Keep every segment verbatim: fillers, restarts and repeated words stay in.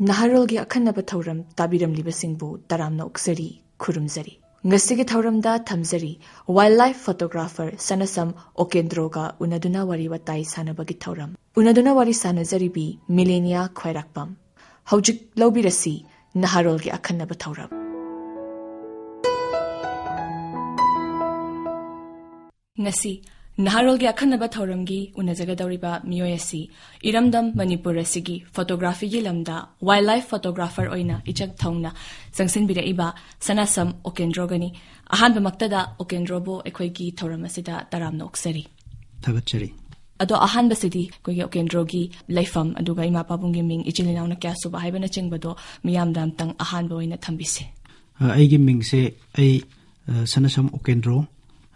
ꯅꯍꯥꯔꯣꯜꯒꯤ ꯑꯈꯟꯅꯕ ꯊꯧꯔꯝ ꯇꯥꯕꯤꯔꯝꯂꯤꯕꯁꯤꯡꯕꯨ ꯇꯔꯥꯝꯅ ꯑꯣꯛꯆꯔꯤ, ꯈꯨꯔꯨꯝꯖꯔꯤ꯫ ꯉꯁꯤꯒꯤ ꯊꯧꯔꯝꯗ ꯊꯝꯖꯔꯤ, wildlife photographer ꯁꯅꯁꯝ ꯑꯣꯀꯦꯟꯗ꯭ꯔꯣꯒ ꯎꯅꯗꯨꯅ ꯋꯥꯔꯤ ꯋꯥꯇꯥꯏ ꯁꯥꯟꯅꯕꯒꯤ ꯊꯧꯔꯝ꯫ ꯎꯅꯗꯨꯅ ꯋꯥꯔꯤ ꯁꯥꯟꯅꯖꯔꯤꯕꯤ ꯃꯤꯂꯦꯅꯤꯌꯥ ꯈ꯭ꯋꯥꯏꯔꯥꯛꯄꯝ꯫ ꯍꯧꯖꯤꯛ ꯂꯧꯕꯤꯔꯁꯤ ꯅꯍꯥꯔꯣꯜꯒꯤ ꯑꯈꯟꯅꯕ ꯊꯧꯔꯝ꯫ ꯉꯁꯤ ꯅꯍꯥꯔꯣꯜꯒꯤ ꯑꯈꯟꯅꯕ ꯊꯧꯔꯝꯒꯤ ꯎꯅꯖꯒꯗꯧꯔꯤꯕ ꯃꯤꯑꯣꯏ ꯑꯁꯤ ꯏꯔꯝꯗꯝ ꯃꯅꯤꯄꯨꯔ ꯑꯁꯤꯒꯤ photographyꯒꯤ ꯂꯝꯗ wildlife photographer ꯑꯣꯏꯅ ꯏꯆꯪ ꯊꯧꯅ ꯆꯪꯁꯤꯟꯕꯤꯔꯛꯏꯕ ꯁꯅꯥꯁꯝ ꯑꯣꯀꯦꯟꯗ꯭ꯔꯣꯒꯅꯤ꯫ ꯑꯍꯥꯟꯕꯃꯛꯇꯗ ꯑꯣꯀꯦꯟꯗ꯭ꯔꯣꯕꯨ ꯑꯩꯈꯣꯏꯒꯤ ꯊꯧꯔꯝ ꯑꯁꯤꯗ ꯇꯔꯥꯝꯅ ꯑꯣꯛꯆꯔꯤ꯫ ꯊꯥꯒꯠꯆꯔꯤ꯫ ꯑꯗꯣ ꯑꯍꯥꯟꯕꯁꯤꯗꯤ ꯑꯩꯈꯣꯏꯒꯤ ꯑꯣꯀꯦꯟꯗ꯭ꯔꯣꯒꯤ ꯂꯩꯐꯝ, ꯑꯗꯨꯒ ꯏꯃꯥ ꯄꯥꯕꯨꯡꯒꯤ ꯃꯤꯡ, ꯏꯆꯤꯜ ꯏꯅꯥꯎꯅ ꯀꯌꯥ ꯁꯨꯕ ꯍꯥꯏꯕꯅꯆꯤꯡꯕꯗꯣ ꯃꯤꯌꯥꯝꯗ ꯑꯝꯇꯪ ꯑꯍꯥꯟꯕ ꯑꯣꯏꯅ ꯊꯝꯕꯤꯁꯦ꯫ ꯑ, ꯑꯩꯒꯤ ꯃꯤꯡꯁꯦ ꯑꯩ, ꯑ, ꯁꯅꯁꯝ ꯑꯣꯀꯦꯟꯗ꯭ꯔꯣ,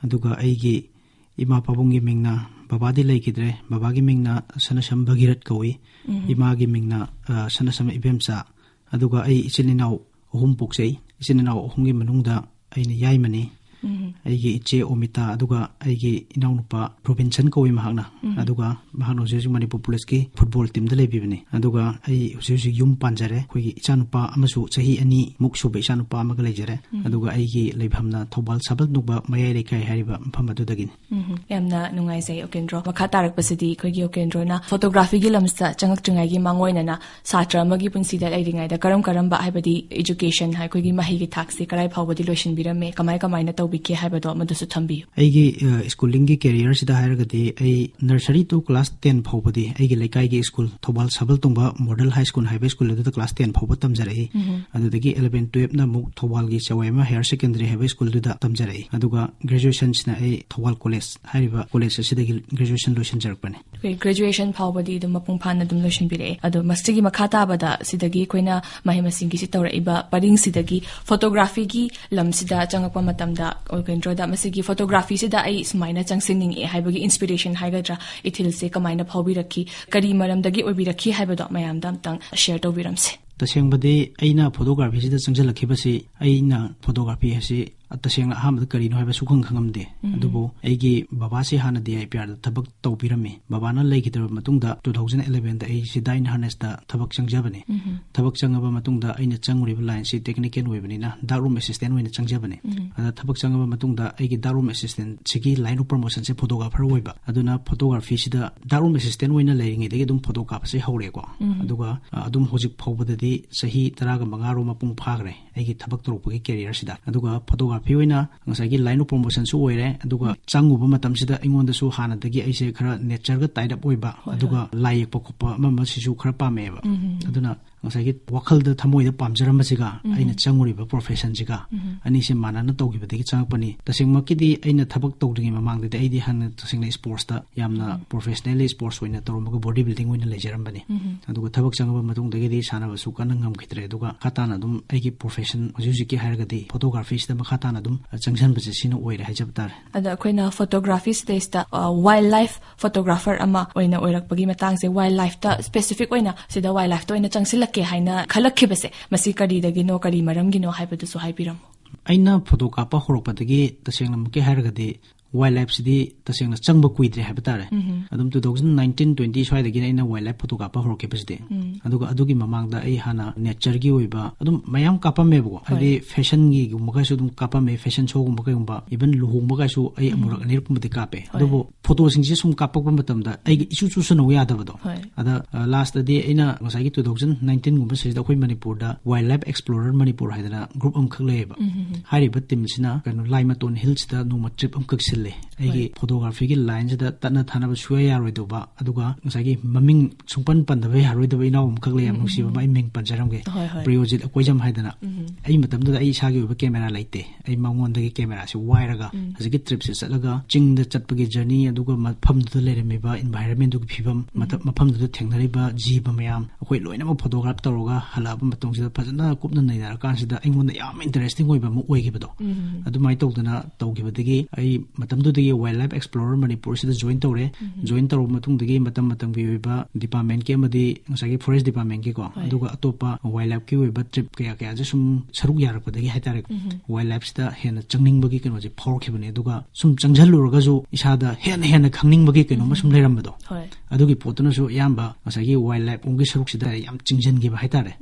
ꯑꯗꯨꯒ ꯑꯩꯒꯤ ꯏꯃꯥ ꯄꯥꯕꯨꯡꯒꯤ ꯃꯤꯡꯅ, ꯕꯕꯥꯗꯤ ꯂꯩꯈꯤꯗ꯭ꯔꯦ, ꯕꯕꯥꯒꯤ ꯃꯤꯡꯅ ꯁꯅꯁꯝ ꯚꯒꯤꯔꯠ ꯀꯧꯏ, ꯎꯝ꯫ ꯏꯃꯥꯒꯤ ꯃꯤꯡꯅ, ꯑ, ꯁꯅꯁꯝ ꯏꯕꯦꯝꯆꯥ, ꯑꯗꯨꯒ ꯑꯩ ꯏꯆꯤꯜ ꯏꯅꯥꯎ ꯑꯍꯨꯝ ꯄꯣꯛꯆꯩ꯫ ꯏꯆꯤꯜ ꯏꯅꯥꯎ ꯑꯍꯨꯝꯒꯤ ꯃꯅꯨꯡꯗ ꯑꯩꯅ ꯌꯥꯏꯃꯅꯤ꯫ ꯎꯝ꯫ ꯑꯩꯒꯤ ꯏꯆꯦ ꯑꯣꯃꯤꯇꯥ, ꯑꯗꯨꯒ ꯑꯩꯒꯤ ꯏꯅꯥꯎꯅꯨꯄꯥ ꯔꯣꯕꯤꯟꯁꯟ ꯀꯧꯏ ꯃꯍꯥꯛꯅ꯫ ꯎꯝ꯫ ꯑꯗꯨꯒ ꯃꯍꯥꯛꯅ ꯍꯧꯖꯤꯛ ꯍꯧꯖꯤꯛ ꯃꯅꯤꯄꯨꯔ ꯄꯨꯂꯤꯁꯀꯤ ꯐꯨꯠꯕꯣꯜ ꯇꯤꯝꯗ ꯂꯩꯕꯤꯕꯅꯤ꯫ ꯑꯗꯨꯒ ꯑꯩ ꯍꯧꯖꯤꯛ ꯍꯧꯖꯤꯛ ꯌꯨꯝ ꯄꯥꯟꯖꯔꯦ꯫ ꯑꯩꯈꯣꯏꯒꯤ ꯏꯆꯥꯅꯨꯄꯥ ꯑꯃꯁꯨ, ꯆꯍꯤ ꯑꯅꯤꯃꯨꯛ ꯁꯨꯕ ꯏꯆꯥꯅꯨꯄꯥ ꯑꯃꯒ ꯂꯩꯖꯔꯦ꯫ ꯎꯝ꯫ ꯑꯗꯨꯒ ꯑꯩꯒꯤ ꯂꯩꯐꯝꯅ ꯊꯧꯕꯥꯜ ꯁꯥꯕꯜ ꯅꯨꯡꯕ ꯃꯌꯥꯏ ꯂꯩꯀꯥꯏ ꯍꯥꯏꯔꯤꯕ ꯃꯐꯝ ꯑꯗꯨꯗꯒꯤꯅꯤ꯫ ꯎꯝ, ꯌꯥꯝꯅ ꯅꯨꯡꯉꯥꯏꯖꯩ ꯑꯣꯀꯦꯟꯗ꯭ꯔꯣ꯫ ꯃꯈꯥ ꯇꯥꯔꯛꯄꯁꯤꯗꯤ ꯑꯩꯈꯣꯏꯒꯤ ꯑꯣꯀꯦꯟꯗ꯭ꯔꯣꯅ photographyꯒꯤ ꯂꯝꯁꯤꯗ ꯆꯪꯉꯛꯇ꯭ꯔꯤꯉꯩꯒꯤ ꯃꯥꯡꯑꯣꯏꯅꯅ ꯁꯥꯇ꯭ꯔ ꯑꯃꯒꯤ ꯄꯨꯟꯁꯤꯗ ꯂꯩꯔꯤꯉꯩꯗ ꯀꯔꯝ ꯀꯔꯝꯕ, ꯍꯥꯏꯕꯗꯤ education ꯍꯥꯏ, ꯑꯩꯈꯣꯏꯒꯤ ꯃꯍꯩꯒꯤ ꯊꯥꯛꯁꯤ ꯀꯔꯥꯏ ꯐꯥꯎꯕꯗꯤ ꯂꯣꯏꯁꯤꯟꯕꯤꯔꯝꯃꯦ, ꯀꯃꯥꯏ ꯀꯃꯥꯏꯅ ꯇꯧꯕꯤꯒꯦ ꯍꯥꯏꯕꯗꯣ ꯃꯗꯨꯁꯨ ꯊꯝꯕꯤꯌꯨ꯫ ꯑꯩꯒꯤ, ꯑ, schoolingꯒꯤ careerꯁꯤꯗ ꯍꯥꯏꯔꯒꯗꯤ ꯑꯩ nursery to class ten ꯐꯥꯎꯕꯗꯤ ꯑꯩꯒꯤ ꯂꯩꯀꯥꯏꯒꯤ school ꯊꯧꯕꯥꯜ ꯁꯥꯕꯜ ꯇꯣꯡꯕ Model High School ꯍꯥꯏꯕ school ꯑꯗꯨꯗ class ten ꯐꯥꯎꯕ ꯇꯝꯖꯔꯛꯏ꯫ ꯎꯝ꯫ ꯑꯗꯨꯗꯒꯤ eleven twelveꯅ ꯑꯃꯨꯛ ꯊꯧꯕꯥꯜꯒꯤ ꯆꯋꯥꯏꯃ Higher Secondary ꯍꯥꯏꯕ schoolꯗꯨꯗ ꯇꯝꯖꯔꯛꯏ꯫ ꯑꯗꯨꯒ graduationꯁꯤꯅ ꯑꯩ ꯊꯧꯕꯥꯜ College ꯍꯥꯏꯔꯤꯕ college ꯑꯁꯤꯗꯒꯤ graduation ꯂꯣꯏꯁꯤꯟꯖꯔꯛꯄꯅꯤ꯫ ꯑꯩꯈꯣꯏ graduation ꯐꯥꯎꯕꯗꯤ ꯑꯗꯨꯝ ꯃꯄꯨꯡ ꯐꯥꯅ ꯑꯗꯨꯝ ꯂꯣꯏꯁꯤꯟꯕꯤꯔꯛꯑꯦ꯫ ꯑꯗꯣ ꯃꯁꯤꯒꯤ ꯃꯈꯥ ꯇꯥꯕꯗ ꯁꯤꯗꯒꯤ ꯑꯩꯈꯣꯏꯅ ꯃꯍꯩ ꯃꯁꯤꯡꯒꯤꯁꯤ ꯇꯧꯔꯛꯏꯕ ꯄꯔꯤꯡꯁꯤꯗꯒꯤ photographyꯒꯤ ꯂꯝꯁꯤꯗ ꯆꯪꯉꯛꯄ ꯃꯇꯝꯗ ꯑꯣꯀꯦꯟꯗ꯭ꯔꯣꯗ ꯃꯁꯤꯒꯤ photographyꯁꯤꯗ ꯑꯩ ꯁꯨꯃꯥꯏꯅ ꯆꯪꯁꯤꯟꯅꯤꯡꯉꯛꯑꯦ ꯍꯥꯏꯕꯒꯤ inspiration ꯍꯥꯏꯒꯗ꯭ꯔꯥ, ꯏꯊꯤꯜꯁꯦ ꯀꯃꯥꯏꯅ ꯐꯥꯎꯕꯤꯔꯛꯈꯤ, ꯀꯔꯤ ꯃꯔꯝꯗꯒꯤ ꯑꯣꯏꯕꯤꯔꯛꯈꯤ ꯍꯥꯏꯕꯗꯣ ꯃꯌꯥꯝꯗ ꯑꯝꯇꯪ share ꯇꯧꯕꯤꯔꯝꯁꯦ꯫ ꯇꯁꯦꯡꯕꯗꯤ ꯑꯩꯅ photographyꯁꯤꯗ ꯆꯪꯁꯤꯜꯂꯛꯈꯤꯕꯁꯤ, ꯑꯩꯅ photography ꯑꯁꯤ ꯇꯁꯦꯡꯅ ꯑꯍꯥꯟꯕꯗ ꯀꯔꯤꯅꯣ ꯍꯥꯏꯕ ꯁꯨꯈꯪ ꯈꯪꯉꯝꯗꯦ꯫ ꯎꯝ꯫ ꯑꯗꯨꯕꯨ ꯑꯩꯒꯤ ꯕꯕꯥꯁꯤ ꯍꯥꯟꯅ D I P R ꯗ ꯊꯕꯛ ꯇꯧꯕꯤꯔꯝꯃꯤ꯫ ꯕꯕꯥꯅ ꯂꯩꯈꯤꯗ꯭ꯔꯕ ꯃꯇꯨꯡꯗ two thousand eleven ꯗ ꯑꯩꯁꯤ Dine Harness ꯇ ꯊꯕꯛ ꯆꯪꯖꯕꯅꯤ꯫ ꯎꯝ꯫ ꯊꯕꯛ ꯆꯪꯉꯕ ꯃꯇꯨꯡꯗ ꯑꯩꯅ ꯆꯪꯉꯨꯔꯤꯕ line ꯁꯤ technical ꯑꯣꯏꯕꯅꯤꯅ dark room assistant ꯑꯣꯏꯅ ꯆꯪꯖꯕꯅꯤ꯫ ꯎꯝ꯫ ꯑꯗ ꯊꯕꯛ ꯆꯪꯉꯕ ꯃꯇꯨꯡꯗ ꯑꯩꯒꯤ dark room assistant ꯁꯤꯒꯤ line of promotion say photographer ꯑꯣꯏꯕ꯫ ꯑꯗꯨꯅ photography ꯁꯤꯗ dark room assistant ꯑꯣꯏꯅ ꯂꯩꯔꯤꯉꯩꯗꯒꯤ ꯑꯗꯨꯝ photo ꯀꯥꯞꯄꯁꯦ ꯍꯧꯔꯦꯀꯣ꯫ ꯎꯝ꯫ ꯑꯗꯨꯒ, ꯑ, ꯑꯗꯨꯝ ꯍꯧꯖꯤꯛ ꯐꯥꯎꯕꯗꯗꯤ ꯆꯍꯤ ꯇꯔꯥꯒ ꯃꯉꯥ ꯔꯣꯝ ꯃꯄꯨꯡ ꯐꯥꯈ꯭ꯔꯦ ꯑꯩꯒꯤ ꯊꯕꯛ ꯇꯧꯔꯛꯄꯒꯤ career ꯁꯤꯗ꯫ ꯑꯗꯨꯒ photography ꯑꯣꯏꯅ ꯉꯁꯥꯏꯒꯤ line of promotion ꯁꯨ ꯑꯣꯏꯔꯦ꯫ ꯑꯗꯨꯒ ꯎꯝ꯫ ꯆꯪꯉꯨꯕ ꯃꯇꯝꯁꯤꯗ ꯑꯩꯉꯣꯟꯗꯁꯨ ꯍꯥꯟꯅꯗꯒꯤ ꯑꯩꯁꯦ ꯈꯔ nature ꯒ tie up ꯑꯣꯏꯕ, ꯍꯣꯏ, ꯑꯗꯨꯒ ꯍꯣꯏ꯫ ꯂꯥꯏ ꯌꯦꯛꯄ ꯈꯣꯠꯄ ꯑꯃ ꯑꯃ ꯁꯤꯁꯨ ꯈꯔ ꯄꯥꯝꯃꯛꯑꯦꯕ꯫ ꯎꯝ, ꯎꯝ, ꯎꯝ꯫ ꯑꯗꯨꯅ ꯉꯁꯥꯏꯒꯤ ꯋꯥꯈꯜꯗ, ꯊꯃꯣꯏꯗ ꯄꯥꯝꯖꯔꯝꯕꯁꯤꯒ ꯎꯝ꯫ ꯑꯩꯅ ꯆꯪꯉꯨꯔꯤꯕ profession ꯁꯤꯒ ꯎꯝ꯫ ꯑꯅꯤꯁꯦ ꯃꯥꯟꯅꯅ ꯇꯧꯈꯤꯕꯗꯒꯤ ꯆꯪꯉꯛꯄꯅꯤ꯫ ꯇꯁꯦꯡꯃꯛꯀꯤꯗꯤ ꯑꯩꯅ ꯊꯕꯛ ꯇꯧꯗ꯭ꯔꯤꯉꯩ ꯃꯃꯥꯡꯗꯗꯤ ꯑꯩꯗꯤ ꯍꯥꯟꯅ ꯇꯁꯦꯡꯅ sports ꯇ ꯌꯥꯝꯅ ꯎꯝ꯫ professionally sports ꯑꯣꯏꯅ ꯇꯧꯔꯝꯃꯒ body building ꯑꯣꯏꯅ ꯂꯩꯖꯔꯝꯕꯅꯤ꯫ ꯎꯝ꯫ ꯑꯗꯨꯒ ꯊꯕꯛ ꯆꯪꯉꯕ ꯃꯇꯨꯡꯗꯒꯤꯗꯤ ꯁꯥꯟꯅꯕꯁꯨ ꯀꯟꯅ ꯉꯝꯈꯤꯗ꯭ꯔꯦ꯫ ꯑꯗꯨꯒ ꯃꯈꯥ ꯇꯥꯅ ꯑꯗꯨꯝ ꯑꯩꯒꯤ profession ꯍꯧꯖꯤꯛ ꯍꯧꯖꯤꯛꯀꯤ ꯍꯥꯏꯔꯒꯗꯤ photography ꯁꯤꯗ ꯃꯈꯥ ꯇꯥꯅ ꯑꯗꯨꯝ ꯆꯪꯁꯤꯟꯕꯁꯦ ꯁꯤꯅ ꯑꯣꯏꯔꯦ ꯍꯥꯏꯖꯕ ꯇꯥꯔꯦ꯫ ꯑꯗ ꯑꯩꯈꯣꯏꯅ photography ꯁꯤꯗꯩꯁꯤꯗ, ꯑ, wildlife photographer ꯑꯃ ꯑꯣꯏꯅ ꯑꯣꯏꯔꯛꯄꯒꯤ ꯃꯇꯥꯡꯁꯦ, wildlife ꯇ specific ꯑꯣꯏꯅ ꯁꯤꯗ wildlife ꯇ ꯑꯣꯏꯅ ꯆꯪꯁꯤꯜꯂꯛꯀꯦ ꯍꯥꯏꯅ ꯈꯜꯂꯛꯈꯤꯕꯁꯦ, ꯃꯁꯤ ꯀꯔꯤꯗꯒꯤꯅꯣ, ꯀꯔꯤ ꯃꯔꯝꯒꯤꯅꯣ ꯍꯥꯏꯕꯗꯨꯁꯨ ꯍꯥꯏꯕꯤꯔꯝꯃꯨ꯫ ꯑꯩꯅ photo ꯀꯥꯞꯄ ꯍꯧꯔꯛꯄꯗꯒꯤ ꯇꯁꯦꯡꯅꯃꯛꯀꯤ ꯍꯥꯏꯔꯒꯗꯤ wildlife ꯁꯤꯗꯤ ꯇꯁꯦꯡꯅ ꯆꯪꯕ ꯀꯨꯏꯗ꯭ꯔꯤ ꯍꯥꯏꯕ ꯇꯥꯔꯦ꯫ ꯎꯝ꯫ ꯑꯗꯨꯝ two thousand nineteen twenty ꯁ꯭ꯋꯥꯏꯗꯒꯤꯅ ꯑꯩꯅ wildlife photo ꯀꯥꯞꯄ ꯍꯧꯔꯛꯈꯤꯕꯁꯤꯗꯤ꯫ ꯎꯝ꯫ ꯑꯗꯨꯒ ꯑꯗꯨꯒꯤ ꯃꯃꯥꯡꯗ ꯑꯩ ꯍꯥꯟꯅ nature ꯒꯤ ꯑꯣꯏꯕ ꯑꯗꯨꯝ ꯃꯌꯥꯝ ꯀꯥꯞꯄꯝꯃꯦꯕꯀꯣ꯫ ꯍꯣꯏ꯫ ꯍꯥꯏꯗꯤ fashion ꯒꯤꯒꯨꯝꯕꯒꯁꯨ ꯑꯗꯨꯝ ꯀꯥꯞꯄꯝꯃꯦ, fashion show ꯒꯨꯝꯕ ꯀꯩꯒꯨꯝꯕ, even ꯂꯨꯍꯣꯡꯕꯒꯁꯨ ꯑꯩ ꯎꯝ꯫ ꯑꯃꯨꯔꯛ ꯑꯅꯤꯔꯛꯀꯨꯝꯕꯗꯤ ꯀꯥꯞꯄꯦ꯫ ꯍꯣꯏ꯫ ꯑꯗꯨꯕꯨ photo ꯁꯤꯡꯁꯦ ꯁꯨꯝ ꯀꯥꯞꯄꯛꯄ ꯃꯇꯝꯗ ꯑꯩꯒꯤ ꯏꯆꯨ ꯆꯨꯁꯟꯅꯧ ꯌꯥꯗꯕꯗꯣ꯫ ꯍꯣꯏ꯫ ꯑꯗ, ꯑ, last ꯇꯗꯤ ꯑꯩꯅ ꯉꯁꯥꯏꯒꯤ two thousand nineteen ꯒꯨꯝꯕ ꯁꯤꯗ ꯑꯩꯈꯣꯏ ꯃꯅꯤꯄꯨꯔꯗ Wildlife Explorer Manipur ꯍꯥꯏꯗꯅ group ꯑꯃꯈꯛ ꯂꯩꯌꯦꯕ꯫ ꯎꯝ, ꯎꯝ, ꯎꯝ꯫ ꯍꯥꯏꯔꯤꯕ team ꯁꯤꯅ ꯀꯩꯅꯣ, ꯂꯥꯏꯃꯇꯣꯟ hills ꯇ ꯅꯣꯡꯃ trip ꯑꯃꯈꯛ ꯁꯤꯜꯂꯦ꯫ ꯑꯩꯒꯤ ꯍꯣꯏ꯫ Photography ꯒꯤ line ꯁꯤꯗ ꯇꯠꯅ ꯊꯥꯅꯕ ꯁꯨꯡꯌꯥ ꯌꯥꯔꯣꯏꯗꯧꯕ, ꯑꯗꯨꯒ ꯉꯁꯥꯏꯒꯤ ꯃꯃꯤꯡ ꯁꯨꯡꯄꯟ ꯄꯟꯗꯕ ꯌꯥꯔꯣꯏꯗꯕ ꯏꯅꯥꯎ ꯑꯃꯈꯛ ꯂꯩ, ꯌꯥꯝ ꯎꯝ, ꯎꯝ, ꯅꯨꯡꯁꯤꯕ ꯎꯝ꯫ ꯑꯃ, ꯑꯩ ꯃꯤꯡ ꯄꯟꯖꯔꯝꯒꯦ꯫ ꯍꯣꯏ, ꯍꯣꯏ꯫ ꯄ꯭ꯔꯤꯌꯣꯖꯤꯠ ꯑꯀꯣꯏꯖꯝ ꯍꯥꯏꯗꯅ꯫ ꯎꯝ꯫ ꯑꯩ ꯃꯇꯝꯗꯨꯗ ꯑꯩ ꯏꯁꯥꯒꯤ ꯑꯣꯏꯕ camera ꯂꯩꯇꯦ꯫ ꯑꯩ ꯃꯉꯣꯟꯗꯒꯤ camera ꯁꯤ ꯋꯥꯏꯔꯒ ꯎꯝ꯫ ꯍꯧꯖꯤꯛꯀꯤ trip ꯁꯦ ꯆꯠꯂꯒ ꯆꯤꯡꯗ ꯆꯠꯄꯒꯤ journey, ꯑꯗꯨꯒ ꯃꯐꯝꯗꯨꯗ ꯂꯩꯔꯝꯃꯤꯕ environment ꯇꯨꯒꯤ ꯐꯤꯕꯝ, ꯃꯇꯝ, ꯎꯝ꯫ ꯃꯐꯝꯗꯨꯗ ꯊꯦꯡꯅꯔꯤꯕ ꯖꯤꯕ ꯃꯌꯥꯝ, ꯑꯩꯈꯣꯏ ꯂꯣꯏꯅꯃꯛ photograph ꯇꯧꯔꯒ ꯍꯜꯂꯛꯑꯕ ꯃꯇꯨꯡꯁꯤꯗ ꯐꯖꯅ ꯀꯨꯞꯅ ꯅꯩꯅꯔꯀꯥꯟꯁꯤꯗ ꯑꯩꯉꯣꯟꯗ ꯌꯥꯝ interesting ꯑꯣꯏꯕ ꯑꯃ ꯑꯣꯏꯈꯤꯕꯗꯣ꯫ ꯎꯝ꯫ ꯑꯗꯨꯃꯥꯏꯅ ꯇꯧꯗꯅ ꯇꯧꯈꯤꯕꯗꯒꯤ ꯑꯩ ꯃꯇꯝꯗꯨꯗꯒꯤ Wildlife Explorer ꯃꯅꯤꯄꯨꯔꯁꯤꯗ join ꯇꯧꯔꯦ꯫ Join ꯇꯧꯔꯕ ꯃꯇꯨꯡꯗꯒꯤ ꯃꯇꯝ ꯃꯇꯝꯒꯤ ꯑꯣꯏꯕ department ꯀꯤ ꯑꯃꯗꯤ ꯉꯁꯥꯏꯒꯤ forest department ꯀꯤꯀꯣ, ꯍꯣꯏ꯫ ꯑꯗꯨꯒ ꯑꯇꯣꯞꯄ wildlife ꯀꯤ ꯑꯣꯏꯕ trip ꯀꯌꯥ ꯀꯌꯥꯁꯦ ꯁꯨꯝ ꯁꯔꯨꯛ ꯌꯥꯔꯛꯄꯗꯒꯤ ꯍꯥꯏꯇꯥꯔꯦ, Wildlife ꯁꯤꯗ ꯍꯦꯟꯅ ꯆꯪꯅꯤꯡꯕꯒꯤ ꯀꯩꯅꯣꯁꯦ ꯐꯥꯎꯔꯛꯈꯤꯕꯅꯦ꯫ ꯑꯗꯨꯒ ꯁꯨꯝ ꯆꯪꯁꯤꯜꯂꯨꯔꯒꯁꯨ ꯏꯁꯥꯗ ꯍꯦꯟꯅ ꯍꯦꯟꯅ ꯈꯪꯅꯤꯡꯕꯒꯤ ꯀꯩꯅꯣꯝꯃ ꯁꯨꯝ ꯂꯩꯔꯝꯕꯗꯣ, ꯍꯣꯏ꯫ ꯑꯗꯨꯒꯤ ꯄꯣꯠꯇꯨꯅꯁꯨ ꯑꯌꯥꯝꯕ ꯉꯁꯥꯏꯒꯤ wildlife ꯒꯤ ꯁꯔꯨꯛꯁꯤꯗ ꯌꯥꯝ ꯆꯤꯡꯁꯤꯟꯈꯤꯕ ꯍꯥꯏꯇꯥꯔꯦ꯫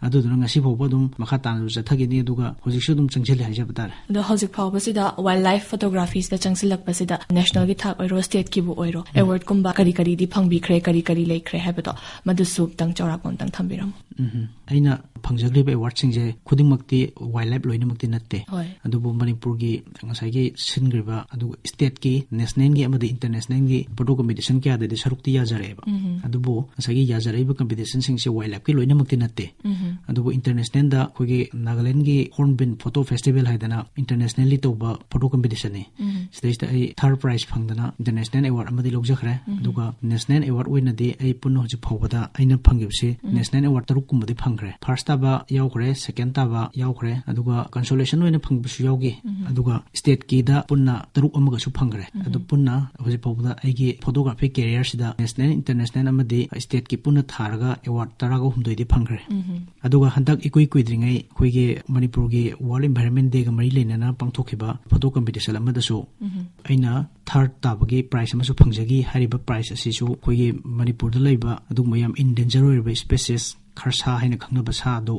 ꯑꯗꯨꯗꯨꯅ ꯉꯁꯤ ꯐꯥꯎꯕ ꯑꯗꯨꯝ ꯃꯈꯥ ꯇꯥꯅꯁꯨ ꯆꯠꯊꯈꯤꯅꯤ, ꯑꯗꯨꯒ ꯍꯧꯖꯤꯛꯁꯨ ꯑꯗꯨꯝ ꯆꯪꯁꯤꯜꯂꯤ ꯍꯥꯏꯖꯕ ꯇꯥꯔꯦ꯫ ꯑꯗꯣ ꯍꯧꯖꯤꯛ ꯐꯥꯎꯕꯁꯤꯗ wildlife photography ꯁꯤꯗ ꯆꯪꯁꯤꯜꯂꯛꯄꯁꯤꯗ national ꯒꯤ ꯊꯥꯛ ꯑꯣꯏꯔꯣ, state ꯀꯤꯕꯨ ꯑꯣꯏꯔꯣ, award ꯀꯨꯝꯕ ꯀꯔꯤ ꯀꯔꯤꯗꯤ ꯐꯪꯕꯤꯈ꯭ꯔꯦ, ꯀꯔꯤ ꯀꯔꯤ ꯂꯩꯈ꯭ꯔꯦ ꯍꯥꯏꯕꯗꯣ, ꯃꯗꯨꯁꯨ ꯑꯝꯇꯪ ꯆꯥꯎꯔꯥꯛꯄ ꯑꯝꯇꯪ ꯊꯝꯕꯤꯔꯝꯃꯨ꯫ ꯎꯝ꯫ ꯑꯩꯅ ꯐꯪꯖꯈ꯭ꯔꯤꯕ award ꯁꯤꯡꯁꯦ ꯈꯨꯗꯤꯡꯃꯛꯇꯤ wildlife ꯂꯣꯏꯅꯃꯛꯇꯤ ꯅꯠꯇꯦ꯫ ꯍꯣꯏ꯫ ꯑꯗꯨꯕꯨ ꯃꯅꯤꯄꯨꯔꯒꯤ ꯉꯁꯥꯏꯒꯤ ꯁꯤꯟꯈ꯭ꯔꯤꯕ, ꯑꯗꯨꯒ state ꯀꯤ, national ꯒꯤ ꯑꯃꯗꯤ international ꯒꯤ photo competition ꯀꯌꯥꯗꯗꯤ ꯁꯔꯨꯛꯇꯤ ꯌꯥꯖꯔꯛꯑꯦꯕ꯫ ꯑꯗꯨꯕꯨ ꯉꯁꯥꯏꯒꯤ ꯌꯥꯖꯔꯛꯏꯕ competition ꯁꯤꯡꯁꯦ wildlife ꯀꯤ ꯂꯣꯏꯅꯃꯛꯇꯤ ꯅꯠꯇꯦ꯫ ꯑꯗꯨꯕꯨ international ꯗ ꯑꯩꯈꯣꯏꯒꯤ ꯅꯥꯒꯥꯂꯦꯟꯒꯤ Hornbill Photo Festival ꯍꯥꯏꯗꯅ internationally ꯇꯧꯕ photo competition ꯅꯤ꯫ ꯁꯤꯗꯩꯁꯤꯗ ꯑꯩ third prize ꯐꯪꯗꯅ international award ꯑꯃꯗꯤ ꯂꯧꯖꯈ꯭ꯔꯦ꯫ ꯑꯗꯨꯒ national award ꯑꯣꯏꯅꯗꯤ ꯑꯩ ꯄꯨꯟꯅ ꯍꯧꯖꯤꯛ ꯐꯥꯎꯕꯗ ꯑꯩꯅ ꯐꯪꯈꯤꯕꯁꯤ national award ꯇꯔꯨꯛ ꯀꯨꯝꯕꯗꯤ ꯐꯪꯈ꯭ꯔꯦ꯫ First ꯇꯥꯕ ꯌꯥꯎꯈ꯭ꯔꯦ, second ꯇꯥꯕ ꯌꯥꯎꯈ꯭ꯔꯦ, ꯑꯗꯨꯒ consolation ꯑꯣꯏꯅ ꯐꯪꯕꯁꯨ ꯌꯥꯎꯈꯤ꯫ ꯑꯗꯨꯒ state ꯀꯤꯗ ꯄꯨꯟꯅ ꯇꯔꯨꯛ ꯑꯃꯒꯁꯨ ꯐꯪꯈ꯭ꯔꯦ꯫ ꯑꯗꯨ ꯄꯨꯟꯅ ꯍꯧꯖꯤꯛ ꯐꯥꯎꯕꯗ ꯑꯩꯒꯤ photography career ꯁꯤꯗ national, international ꯑꯃꯗꯤ state ꯀꯤ ꯄꯨꯟꯅ ꯊꯥꯔꯒ award ꯇꯔꯥꯒ ꯍꯨꯝꯗꯣꯏꯗꯤ ꯐꯪꯈ꯭ꯔꯦ꯫ ꯑꯗꯨꯒ ꯍꯟꯗꯛ ꯏꯀꯨꯏ ꯀꯨꯏꯗ꯭ꯔꯤꯉꯩ ꯑꯩꯈꯣꯏꯒꯤ ꯃꯅꯤꯄꯨꯔꯒꯤ World Environment Day ꯒ ꯃꯔꯤ ꯂꯩꯅꯅ ꯄꯥꯡꯊꯣꯛꯈꯤꯕ photo competition ꯑꯃꯗꯁꯨ ꯑꯩꯅ third ꯇꯥꯕꯒꯤ prize ꯑꯃꯁꯨ ꯐꯪꯖꯈꯤ꯫ ꯍꯥꯏꯔꯤꯕ prize ꯑꯁꯤꯁꯨ ꯑꯩꯈꯣꯏꯒꯤ ꯃꯅꯤꯄꯨꯔꯗ ꯂꯩꯕ ꯑꯗꯨꯒꯨꯝꯕ ꯌꯥꯝ in danger ꯑꯣꯏꯔꯤꯕ species ꯈꯔꯁꯥ ꯍꯥꯏꯅ ꯈꯪꯅꯕ ꯁꯥ ꯑꯗꯣ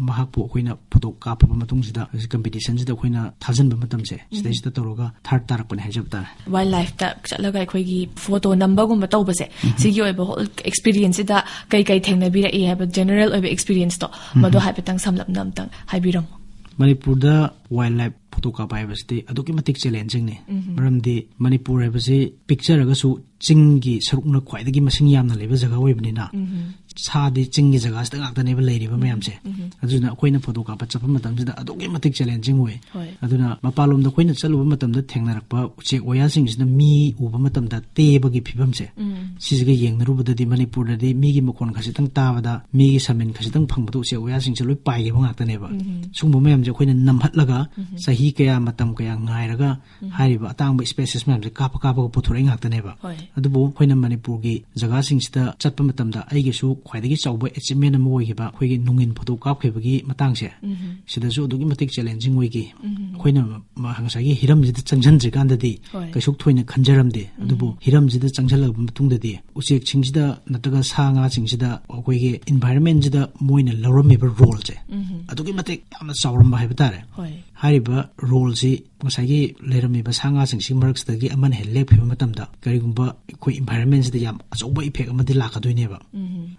ꯃꯍꯥꯛꯄꯨ ꯑꯩꯈꯣꯏꯅ photo ꯀꯥꯞꯄꯕ ꯃꯇꯨꯡꯁꯤꯗ ꯍꯧꯖꯤꯛ competition ꯁꯤꯗ ꯑꯩꯈꯣꯏꯅ ꯊꯥꯖꯤꯟꯕ ꯃꯇꯝꯁꯦ ꯁꯤꯗꯩꯁꯤꯗ ꯇꯧꯔꯒ third ꯇꯥꯔꯛꯄꯅꯦ ꯍꯥꯏꯖꯕ ꯇꯥꯔꯦ꯫ Wildlife ꯇ ꯆꯠꯂꯒ ꯑꯩꯈꯣꯏꯒꯤ photo ꯅꯝꯕꯒꯨꯝꯕ ꯇꯧꯕꯁꯦ, ꯁꯤꯒꯤ ꯑꯣꯏꯕ whole experience ꯁꯤꯗ ꯀꯩ ꯀꯩ ꯊꯦꯡꯅꯕꯤꯔꯛꯏ ꯍꯥꯏꯕ general ꯑꯣꯏꯕ experience ꯇꯣ, ꯃꯗꯨ ꯍꯥꯏꯐꯦꯠꯇꯪ ꯁꯝꯂꯞꯅ ꯑꯝꯇꯪ ꯍꯥꯏꯕꯤꯔꯝꯃꯨ꯫ ꯃꯅꯤꯄꯨꯔꯗ wildlife photo ꯀꯥꯞꯄ ꯍꯥꯏꯕꯁꯤꯗꯤ ꯑꯗꯨꯛꯀꯤ ꯃꯇꯤꯛ challenging ꯅꯤ꯫ ꯃꯔꯝꯗꯤ ꯃꯅꯤꯄꯨꯔ ꯍꯥꯏꯕꯁꯤ ꯄꯤꯛꯆꯔꯒꯁꯨ ꯆꯤꯡꯒꯤ ꯁꯔꯨꯛꯅ ꯈ꯭ꯋꯥꯏꯗꯒꯤ ꯃꯁꯤꯡ ꯌꯥꯝꯅ ꯂꯩꯕ ꯖꯒꯥ ꯑꯣꯏꯕꯅꯤꯅ, ꯁꯥꯗꯤ ꯆꯤꯡꯒꯤ ꯖꯒꯥꯁꯤꯗ ꯉꯥꯛꯇꯅꯦꯕ ꯂꯩꯔꯤꯕ ꯃꯌꯥꯝꯁꯦ꯫ ꯑꯗꯨꯅ ꯑꯩꯈꯣꯏꯅ photo ꯀꯥꯞꯄ ꯆꯠꯄ ꯃꯇꯝꯁꯤꯗ ꯑꯗꯨꯛꯀꯤ ꯃꯇꯤꯛ challenging ꯑꯣꯏ꯫ ꯍꯣꯏ꯫ ꯑꯗꯨꯅ ꯃꯄꯥꯟꯂꯣꯝꯗ ꯑꯩꯈꯣꯏꯅ ꯆꯠꯂꯨꯕ ꯃꯇꯝꯗ ꯊꯦꯡꯅꯔꯛꯄ ꯎꯆꯦꯛ ꯋꯥꯌꯥꯁꯤꯡꯁꯤꯅ ꯃꯤ ꯎꯕ ꯃꯇꯝꯗ ꯇꯦꯕꯒꯤ ꯐꯤꯕꯝꯁꯦ, ꯁꯤꯁꯤꯒ ꯌꯦꯡꯅꯔꯨꯕꯗꯗꯤ ꯃꯅꯤꯄꯨꯔꯗꯗꯤ ꯃꯤꯒꯤ ꯃꯈꯣꯟ ꯈꯖꯤꯛꯇꯪ ꯇꯥꯕꯗ, ꯃꯤꯒꯤ ꯁꯃꯤꯟ ꯈꯖꯤꯛꯇꯪ ꯐꯪꯕꯗ ꯎꯆꯦꯛ ꯋꯥꯌꯥꯁꯤꯡꯁꯦ ꯂꯣꯏ ꯄꯥꯏꯈꯤꯕ ꯉꯥꯛꯇꯅꯦꯕ꯫ ꯁꯤꯒꯨꯝꯕ ꯃꯌꯥꯝꯁꯦ ꯑꯩꯈꯣꯏꯅ ꯅꯝꯍꯠꯂꯒ ꯆꯍꯤ ꯀꯌꯥ, ꯃꯇꯝ ꯀꯌꯥ ꯉꯥꯏꯔꯒ ꯍꯥꯏꯔꯤꯕ ꯑꯇꯥꯡꯕ species ꯃꯌꯥꯝꯁꯦ ꯀꯥꯞꯄ ꯀꯥꯞꯄꯒ ꯄꯨꯊꯣꯔꯛꯏ ꯉꯥꯛꯇꯅꯦꯕ꯫ ꯍꯣꯏ꯫ ꯑꯗꯨꯕꯨ ꯑꯩꯈꯣꯏꯅ ꯃꯅꯤꯄꯨꯔꯒꯤ ꯖꯒꯥꯁꯤꯡꯁꯤꯗ ꯆꯠꯄ ꯃꯇꯝꯗ ꯑꯩꯒꯤꯁꯨ ꯈ꯭ꯋꯥꯏꯗꯒꯤ ꯆꯥꯎꯕ achievement ꯑꯃ ꯑꯣꯏꯈꯤꯕ ꯑꯩꯈꯣꯏꯒꯤ ꯅꯨꯡꯉꯤꯟ ꯐꯣꯇꯣ ꯀꯥꯞꯈꯤꯕꯒꯤ ꯃꯇꯥꯡꯁꯦ, ꯁꯤꯗꯁꯨ ꯑꯗꯨꯛꯀꯤ ꯃꯇꯤꯛ challenging ꯑꯣꯏꯈꯤ꯫ ꯑꯩꯈꯣꯏꯅ ꯃ-, ꯉꯁꯥꯏꯒꯤ ꯍꯤꯔꯝꯁꯤꯗ ꯆꯪꯁꯤꯟꯗ꯭ꯔꯤꯀꯥꯟꯗꯗꯤ ꯍꯣꯏ꯫ ꯀꯩꯁꯨ ꯊꯣꯏꯅ ꯈꯟꯖꯔꯝꯗꯦ꯫ ꯑꯗꯨꯕꯨ ꯍꯤꯔꯝꯁꯤꯗ ꯆꯪꯁꯤꯜꯂꯕ ꯃꯇꯨꯡꯗꯗꯤ ꯎꯆꯦꯛꯁꯤꯡꯁꯤꯗ ꯅꯠꯇ꯭ꯔꯒ ꯁꯥ ꯉꯥꯁꯤꯡꯁꯤꯗ ꯑꯩꯈꯣꯏꯒꯤ environment ꯁꯤꯗ ꯃꯣꯏꯅ ꯂꯧꯔꯝꯃꯤꯕ role ꯁꯦ ꯑꯗꯨꯛꯀꯤ ꯃꯇꯤꯛ ꯌꯥꯝꯅ ꯆꯥꯎꯔꯝꯕ ꯍꯥꯏꯕ ꯇꯥꯔꯦ꯫ ꯍꯣꯏ꯫ ꯍꯥꯏꯔꯤꯕ role ꯁꯤ ꯉꯁꯥꯏꯒꯤ ꯂꯩꯔꯝꯃꯤꯕ ꯁꯥ ꯉꯥꯁꯤꯡꯁꯤꯒꯤ ꯃꯔꯛꯁꯤꯗꯒꯤ ꯑꯃꯅ ꯍꯦꯛ ꯂꯦꯞꯈꯤꯕ ꯃꯇꯝꯗ ꯀꯔꯤꯒꯨꯝꯕ ꯑꯩꯈꯣꯏ environment ꯁꯤꯗ ꯌꯥꯝ ꯑꯆꯧꯕ effect ꯑꯃꯗꯤ ꯂꯥꯛꯀꯗꯣꯏꯅꯦꯕ꯫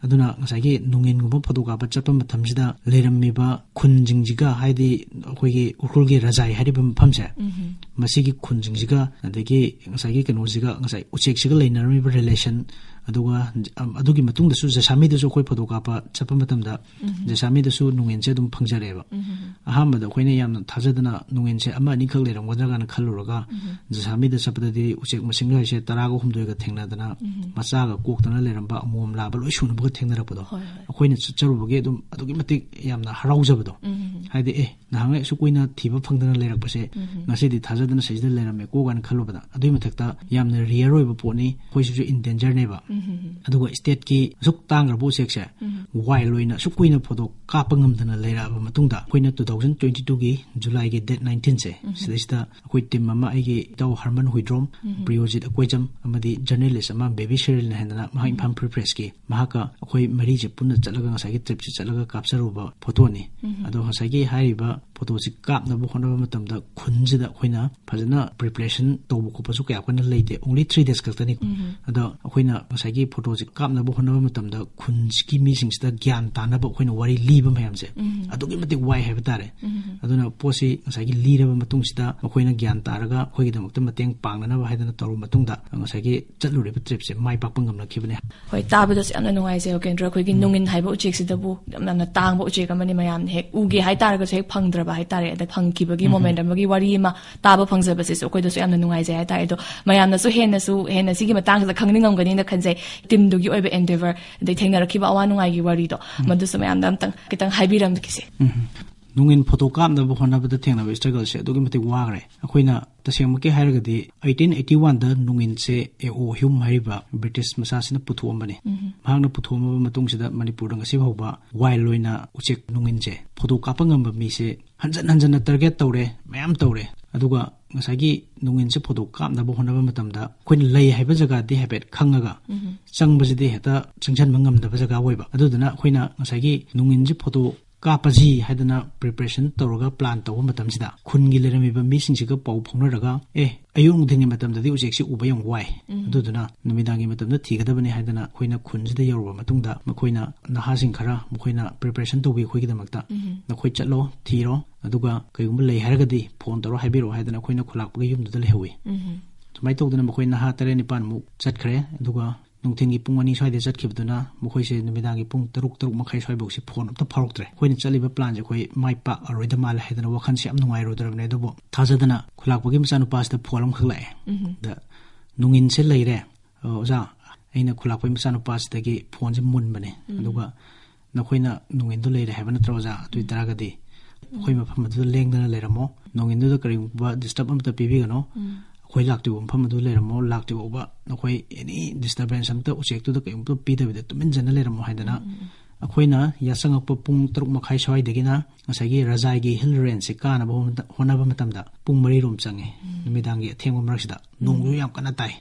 ꯑꯗꯨꯅ ꯉꯁꯥꯏꯒꯤ ꯅꯨꯡꯉꯤꯟꯒꯨꯝꯕ ꯐꯣꯇꯣ ꯀꯥꯞꯄ ꯆꯠꯄ ꯃꯇꯝꯁꯤꯗ ꯂꯩꯔꯝꯃꯤꯕ ꯈꯨꯟꯁꯤꯡꯁꯤꯒ, ꯍꯥꯏꯗꯤ ꯑꯩꯈꯣꯏꯒꯤ ꯎꯈ꯭ꯔꯨꯜꯒꯤ ꯔꯖꯥꯏ ꯍꯥꯏꯔꯤꯕ ꯃꯐꯝꯁꯦ, ꯃꯁꯤꯒꯤ ꯈꯨꯟꯁꯤꯡꯁꯤꯒ, ꯑꯗꯒꯤ ꯉꯁꯥꯏꯒꯤ ꯀꯩꯅꯣꯁꯤꯒ, ꯉꯁꯥꯏ ꯎꯆꯦꯛꯁꯤꯒ ꯂꯩꯅꯔꯝꯃꯤꯕ relation, ꯑꯗꯨꯒ, ꯑꯝ, ꯑꯗꯨꯒꯤ ꯃꯇꯨꯡꯗꯁꯨ ꯖꯁꯥꯃꯤꯗꯁꯨ ꯑꯩꯈꯣꯏ ꯐꯣꯇꯣ ꯀꯥꯞꯄ ꯆꯠꯄ ꯃꯇꯝꯗ ꯖꯁꯥꯃꯤꯗꯁꯨ ꯅꯨꯡꯉꯤꯟꯁꯦ ꯑꯗꯨꯝ ꯐꯪꯖꯔꯛꯑꯦꯕ꯫ ꯑꯍꯥꯟꯕꯗ ꯑꯩꯈꯣꯏꯅ ꯌꯥꯝꯅ ꯊꯥꯖꯗꯅ ꯅꯨꯡꯉꯤꯟꯁꯦ ꯑꯃ ꯑꯅꯤꯈꯛ ꯂꯩꯔꯝꯒꯗ꯭ꯔꯥ ꯀꯥꯏꯅ ꯈꯜꯂꯨꯔꯒ, ꯖꯁꯥꯃꯤꯗ ꯆꯠꯄꯗꯗꯤ ꯎꯆꯦꯛ ꯃꯁꯤꯡ ꯍꯥꯏꯁꯦ ꯇꯔꯥꯒ ꯍꯨꯝꯗꯣꯏꯒ ꯊꯦꯡꯅꯗꯅ, ꯃꯆꯥꯒ ꯀꯣꯛꯇꯅ ꯂꯩꯔꯝꯕ, ꯑꯃꯣꯝ ꯂꯥꯕ ꯂꯣꯏ ꯁꯨꯅꯕꯒ ꯊꯦꯡꯅꯔꯛꯄꯗꯣ, ꯍꯣꯏ, ꯍꯣꯏ꯫ ꯑꯩꯈꯣꯏꯅ ꯆꯠꯆꯔꯨꯕꯒꯤ ꯑꯗꯨꯝ ꯑꯗꯨꯛꯀꯤ ꯃꯇꯤꯛ ꯌꯥꯝꯅ ꯍꯔꯥꯎꯖꯕꯗꯣ꯫ ꯍꯥꯏꯗꯤ, ꯑꯦ, ꯅꯍꯥꯟꯉꯩ ꯑꯁꯨꯛ ꯀꯨꯏꯅ ꯊꯤꯕ ꯐꯪꯗꯅ ꯂꯩꯔꯛꯄꯁꯦ ꯉꯁꯤꯗꯤ ꯊꯥꯖꯗꯅ ꯁꯤꯗ ꯂꯩꯔꯝꯃꯦꯀꯣ ꯀꯥꯏꯅ ꯈꯜꯂꯨꯕꯗ꯫ ꯑꯗꯨꯒꯤ ꯃꯊꯛꯇ ꯌꯥꯝꯅ rare ꯑꯣꯏꯕ ꯄꯣꯠꯅꯤ, ꯑꯩꯈꯣꯏꯁꯤꯁꯨ endanger ꯅꯦꯕ꯫ ꯑꯗꯨꯒ state ꯀꯤ ꯑꯁꯨꯛ ꯇꯥꯡꯈ꯭ꯔꯕ ꯎꯆꯦꯛꯁꯦ wild ꯑꯣꯏꯅ ꯑꯁꯨꯛ ꯀꯨꯏꯅ ꯐꯣꯇꯣ ꯀꯥꯞꯄ ꯉꯝꯗꯅ ꯂꯩꯔꯛꯑꯕ ꯃꯇꯨꯡꯗ, ꯑꯩꯈꯣꯏꯅ two thousand twenty two ꯒꯤ July ꯒꯤ date nineteen ꯁꯦ, ꯁꯤꯗꯩꯁꯤꯗ ꯑꯩꯈꯣꯏ team ꯑꯃ, ꯑꯩꯒꯤ ꯏꯇꯥꯎ ꯍꯔꯃꯟ ꯍꯨꯏꯗ꯭ꯔꯣꯝ, ꯄ꯭ꯔꯤꯌꯣꯖꯤꯠ ꯑꯀꯣꯏꯖꯝ, ꯑꯃꯗꯤ journalist ꯑꯃ ꯕꯦꯕꯤ ꯁꯤꯔꯤꯜꯅ ꯍꯥꯏꯗꯅ, ꯃꯍꯥꯛ ꯏꯝꯐꯥꯜ Free Press ꯀꯤ, ꯃꯍꯥꯛꯀ ꯑꯩꯈꯣꯏ ꯃꯔꯤꯁꯦ ꯄꯨꯟꯅ ꯆꯠꯂꯒ ꯉꯁꯥꯏꯒꯤ trip ꯁꯦ ꯆꯠꯂꯒ ꯀꯥꯞꯆꯔꯨꯕ ꯐꯣꯇꯣꯅꯤ꯫ ꯑꯗꯣ ꯉꯁꯥꯏꯒꯤ ꯍꯥꯏꯔꯤꯕ ꯐꯣꯇꯣꯁꯤ ꯀꯥꯞꯅꯕ ꯍꯣꯠꯅꯕ ꯃꯇꯝꯗ ꯈꯨꯟꯁꯤꯗ ꯑꯩꯈꯣꯏꯅ ꯐꯖꯅ preparation ꯇꯧꯕ ꯈꯣꯠꯄꯁꯨ ꯀꯌꯥ ꯀꯟꯅ ꯂꯩꯇꯦ, only three days ꯈꯛꯇꯅꯤ꯫ ꯑꯗꯣ ꯑꯩꯈꯣꯏꯅ ꯉꯁꯥꯏꯒꯤ ꯐꯣꯇꯣꯁꯤ ꯀꯥꯞꯅꯕ ꯍꯣꯠꯅꯕ ꯃꯇꯝꯗ ꯈꯨꯟꯁꯤꯒꯤ ꯃꯤꯁꯤꯡꯁꯤꯗ ꯒ꯭ꯌꯥꯟ ꯇꯥꯅꯕ ꯑꯩꯈꯣꯏꯅ ꯋꯥꯔꯤ ꯂꯤꯕ ꯃꯌꯥꯝꯁꯦ ꯑꯗꯨꯛꯀꯤ ꯃꯇꯤꯛ ꯋꯥꯏ ꯍꯥꯏꯕ ꯇꯥꯔꯦ꯫ ꯑꯗꯨꯅ ꯄꯣꯠꯁꯤ ꯉꯁꯥꯏꯒꯤ ꯂꯤꯔꯕ ꯃꯇꯨꯡꯁꯤꯗ ꯃꯈꯣꯏꯅ ꯒ꯭ꯌꯥꯟ ꯇꯥꯔꯒ ꯑꯩꯈꯣꯏꯒꯤꯗꯃꯛꯇ ꯃꯇꯦꯡ ꯄꯥꯡꯅꯅꯕ ꯍꯥꯏꯗꯅ ꯇꯧꯔꯕ ꯃꯇꯨꯡꯗ ꯉꯁꯥꯏꯒꯤ ꯆꯠꯂꯨꯔꯤꯕ trip ꯁꯦ ꯃꯥꯏ ꯄꯥꯛꯄ ꯉꯝꯂꯛꯈꯤꯕꯅꯦ꯫ ꯍꯣꯏ, ꯇꯥꯕꯗꯁꯨ ꯌꯥꯝꯅ ꯅꯨꯡꯉꯥꯏꯖꯩ, ꯌꯣꯒꯦꯟꯗ꯭ꯔ꯫ ꯑꯩꯈꯣꯏꯒꯤ ꯅꯨꯡꯉꯤꯟ ꯍꯥꯏꯕ ꯎꯆꯦꯛꯁꯤꯗꯕꯨ ꯌꯥꯝ, ꯌꯥꯝꯅ ꯇꯥꯡꯕ ꯎꯆꯦꯛ ꯑꯃꯅꯤ, ꯃꯌꯥꯝꯅ ꯍꯦꯛ ꯎꯒꯦ ꯍꯥꯏꯇꯥꯔꯒꯁꯨ ꯍꯦꯛ ꯐꯪꯗ꯭ꯔꯕ ꯍꯥꯏꯇꯥꯔꯦ꯫ ꯑꯗ ꯐꯪꯈꯤꯕꯒꯤ moment ꯑꯃꯒꯤ ꯋꯥꯔꯤ ꯑꯃ ꯇꯥꯕ ꯐꯪꯖꯕꯁꯤꯁꯨ ꯑꯩꯈꯣꯏꯗꯁꯨ ꯌꯥꯝꯅ ꯅꯨꯡꯉꯥꯏꯖꯩ ꯍꯥꯏꯇꯥꯔꯦ꯫ ꯑꯗꯣ ꯃꯌꯥꯝꯅꯁꯨ ꯍꯦꯟꯅꯁꯨ, ꯍꯦꯟꯅ ꯁꯤꯒꯤ ꯃꯇꯥꯡꯁꯤꯗ ꯈꯪꯅꯤꯡꯉꯝꯒꯅꯤꯅ ꯈꯟꯖꯩ꯫ Team ꯗꯨꯒꯤ ꯑꯣꯏꯕ endeavour, ꯑꯗꯩ ꯊꯦꯡꯅꯔꯛꯈꯤꯕ ꯑꯋꯥ ꯅꯨꯡꯉꯥꯏꯒꯤ ꯋꯥꯔꯤꯗꯣ, ꯃꯗꯨꯁꯨ ꯃꯌꯥꯝꯗ ꯑꯝꯇꯪ ꯈꯤꯇꯪ ꯍꯥꯏꯕꯤꯔꯝꯈꯤꯁꯦ꯫ ꯅꯨꯡꯉꯤꯟ ꯐꯣꯇꯣ ꯀꯥꯞꯅꯕ ꯍꯣꯠꯅꯕꯗ ꯊꯦꯡꯅꯕ struggle ꯁꯦ ꯑꯗꯨꯛꯀꯤ ꯃꯇꯤꯛ ꯋꯥꯈ꯭ꯔꯦ꯫ ꯑꯩꯈꯣꯏꯅ ꯇꯁꯦꯡꯃꯛꯀꯤ ꯍꯥꯏꯔꯒꯗꯤ eighteen eighty one the ꯅꯨꯡꯉꯤꯟꯁꯦ A O Hume ꯍꯥꯏꯔꯤꯕ British ꯃꯆꯥꯁꯤꯅ ꯄꯨꯊꯣꯛꯑꯝꯕꯅꯤ꯫ ꯃꯍꯥꯛꯅ ꯄꯨꯊꯣꯛꯑꯝꯃꯕ ꯃꯇꯨꯡꯁꯤꯗ ꯃꯅꯤꯄꯨꯔꯗ ꯉꯁꯤ ꯐꯥꯎꯕ wild ꯑꯣꯏꯅ ꯎꯆꯦꯛ ꯅꯨꯡꯉꯤꯟꯁꯦ ꯐꯣꯇꯣ ꯀꯥꯞꯄ ꯉꯝꯕ ꯃꯤꯁꯦ ꯍꯟꯖꯟ ꯍꯟꯖꯟꯅ target ꯇꯧꯔꯦ, ꯃꯌꯥꯝ ꯇꯧꯔꯦ꯫ ꯑꯗꯨꯒ ꯉꯁꯥꯏꯒꯤ ꯅꯨꯡꯉꯤꯟꯁꯦ ꯐꯣꯇꯣ ꯀꯥꯞꯅꯕ ꯍꯣꯠꯅꯕ ꯃꯇꯝꯗ ꯑꯩꯈꯣꯏꯅ ꯂꯩ ꯍꯥꯏꯕ ꯖꯒꯥꯗꯤ ꯍꯥꯏꯐꯦꯠ ꯈꯪꯉꯒ ꯆꯪꯕꯁꯤꯗꯤ ꯍꯦꯛꯇ ꯆꯪꯁꯤꯟꯕ ꯉꯝꯗꯕ ꯖꯒꯥ ꯑꯣꯏꯕ꯫ ꯑꯗꯨꯗꯨꯅ ꯑꯩꯈꯣꯏꯅ ꯉꯁꯥꯏꯒꯤ ꯅꯨꯡꯉꯤꯟꯁꯦ ꯐꯣꯇꯣ ꯀꯥꯞꯄꯁꯤ ꯍꯥꯏꯗꯅ preparation ꯇꯧꯔꯒ plan ꯇꯧꯕ ꯃꯇꯝꯁꯤꯗ ꯈꯨꯟꯒꯤ ꯂꯩꯔꯝꯃꯤꯕ ꯃꯤꯁꯤꯡꯁꯤꯒ ꯄꯥꯎ ꯐꯥꯎꯅꯔꯒ, "ꯑꯦ, ꯑꯌꯨꯛ ꯅꯨꯡꯊꯤꯜꯒꯤ ꯃꯇꯝꯗꯗꯤ ꯎꯆꯦꯛꯁꯤ ꯎꯕ ꯌꯥꯝ ꯋꯥꯏ, ꯑꯗꯨꯗꯨꯅ ꯅꯨꯃꯤꯗꯥꯡꯒꯤ ꯃꯇꯝꯗ ꯊꯤꯒꯗꯕꯅꯤ" ꯍꯥꯏꯗꯅ ꯑꯩꯈꯣꯏꯅ ꯈꯨꯟꯁꯤꯗ ꯌꯧꯔꯕ ꯃꯇꯨꯡꯗ ꯃꯈꯣꯏꯅ, ꯅꯍꯥꯁꯤꯡ ꯈꯔ ꯃꯈꯣꯏꯅ preparation ꯇꯧꯕꯤ ꯑꯩꯈꯣꯏꯒꯤꯗꯃꯛꯇ꯫ "ꯅꯈꯣꯏ ꯆꯠꯂꯣ, ꯊꯤꯔꯣ, ꯑꯗꯨꯒ ꯀꯩꯒꯨꯝꯕ ꯂꯩ ꯍꯥꯏꯔꯒꯗꯤ phone ꯇꯧꯔꯣ ꯍꯥꯏꯕꯤꯔꯛꯑꯣ" ꯍꯥꯏꯗꯅ ꯑꯩꯈꯣꯏꯅ ꯈꯨꯂꯥꯛꯄꯒꯤ ꯌꯨꯝꯗꯨꯗ ꯂꯩꯍꯧꯋꯤ꯫ ꯁꯨꯃꯥꯏꯅ ꯇꯧꯗꯅ ꯃꯈꯣꯏ ꯅꯍꯥ ꯇꯔꯦꯠ ꯅꯤꯄꯥꯟꯃꯨꯛ ꯆꯠꯈ꯭ꯔꯦ꯫ ꯑꯗꯨꯒ ꯅꯨꯡꯊꯤꯜꯒꯤ ꯄꯨꯡ ꯑꯅꯤ ꯁ꯭ꯋꯥꯏꯗ ꯆꯠꯈꯤꯕꯗꯨꯅ ꯃꯈꯣꯏꯁꯦ ꯅꯨꯃꯤꯗꯥꯡꯒꯤ ꯄꯨꯡ ꯇꯔꯨꯛ, ꯇꯔꯨꯛ ꯃꯈꯥꯏ ꯁ꯭ꯋꯥꯏꯐꯥꯎꯁꯤ phone ꯑꯝꯇ ꯐꯥꯎꯔꯛꯇ꯭ꯔꯦ꯫ ꯑꯩꯈꯣꯏꯅ ꯆꯠꯂꯤꯕ plan ꯁꯦ ꯑꯩꯈꯣꯏ ꯃꯥꯏ ꯄꯥꯛꯑꯔꯣꯏꯗ ꯃꯥꯜꯂꯦ ꯍꯥꯏꯗꯅ ꯋꯥꯈꯜꯁꯦ ꯌꯥꯝ ꯅꯨꯡꯉꯥꯏꯔꯨꯗ꯭ꯔꯕꯅꯦ꯫ ꯑꯗꯨꯕꯨ ꯊꯥꯖꯗꯅ ꯈꯨꯂꯥꯛꯄꯒꯤ ꯃꯆꯥꯅꯨꯄꯥꯁꯤꯗ phone ꯑꯃꯈꯛ ꯂꯥꯛꯑꯦ꯫ "ꯗ ꯅꯨꯡꯉꯤꯟꯁꯦ ꯂꯩꯔꯦ, ꯑꯣꯖꯥ, ꯑꯩꯅ ꯈꯨꯂꯥꯛꯄꯒꯤ ꯃꯆꯥꯅꯨꯄꯥꯁꯤꯗꯒꯤ phone ꯁꯦ ꯃꯨꯟꯕꯅꯦ꯫ ꯑꯗꯨꯒ ꯅꯈꯣꯏꯅ ꯅꯨꯡꯉꯤꯟꯗꯣ ꯂꯩꯔꯦ ꯍꯥꯏꯕ ꯅꯠꯇ꯭ꯔꯣ, ꯑꯣꯖꯥ? ꯑꯗꯨ ꯑꯣꯏꯇꯥꯔꯒꯗꯤ ꯑꯩꯈꯣꯏ ꯃꯐꯝ ꯑꯗꯨꯗ ꯂꯦꯡꯗꯅ ꯂꯩꯔꯝꯃꯣ, ꯅꯨꯡꯉꯤꯟꯗꯨꯗ ꯀꯔꯤꯒꯨꯝꯕ disturb ꯑꯃꯠꯇ ꯄꯤꯕꯤꯒꯅꯨ꯫ ꯑꯩꯈꯣꯏ ꯂꯥꯛꯇ꯭ꯔꯤꯕ ꯃꯐꯝ ꯑꯗꯨ ꯂꯩꯔꯝꯃꯣ, ꯂꯥꯛꯇ꯭ꯔꯤꯕ ꯐꯥꯎꯕ ꯅꯈꯣꯏ any disturbance ꯑꯝꯇ ꯎꯆꯦꯛꯇꯨꯗ ꯀꯔꯤꯒꯨꯝꯕ ꯄꯤꯗꯕꯤꯗ ꯇꯨꯃꯤꯟꯖꯅ ꯂꯩꯔꯝꯃꯣ" ꯍꯥꯏꯗꯅ ꯑꯩꯈꯣꯏꯅ ꯌꯥꯆꯪꯉꯛꯄ ꯄꯨꯡ ꯇꯔꯨꯛ ꯃꯈꯥꯏ ꯁ꯭ꯋꯥꯏꯗꯒꯤꯅ ꯉꯁꯥꯏꯒꯤ ꯔꯖꯥꯏꯒꯤ hill range ꯁꯦ ꯀꯥꯅꯕ ꯍꯣꯠꯅ-, ꯍꯣꯠꯅꯕ ꯃꯇꯝꯗ ꯄꯨꯡ ꯃꯔꯤ ꯔꯣꯝ ꯆꯪꯉꯦ꯫ ꯅꯨꯃꯤꯗꯥꯡꯒꯤ ꯑꯊꯦꯡꯕ ꯃꯔꯛꯁꯤꯗ ꯅꯣꯡꯁꯨ ꯌꯥꯝ ꯀꯟꯅ ꯇꯥꯏ꯫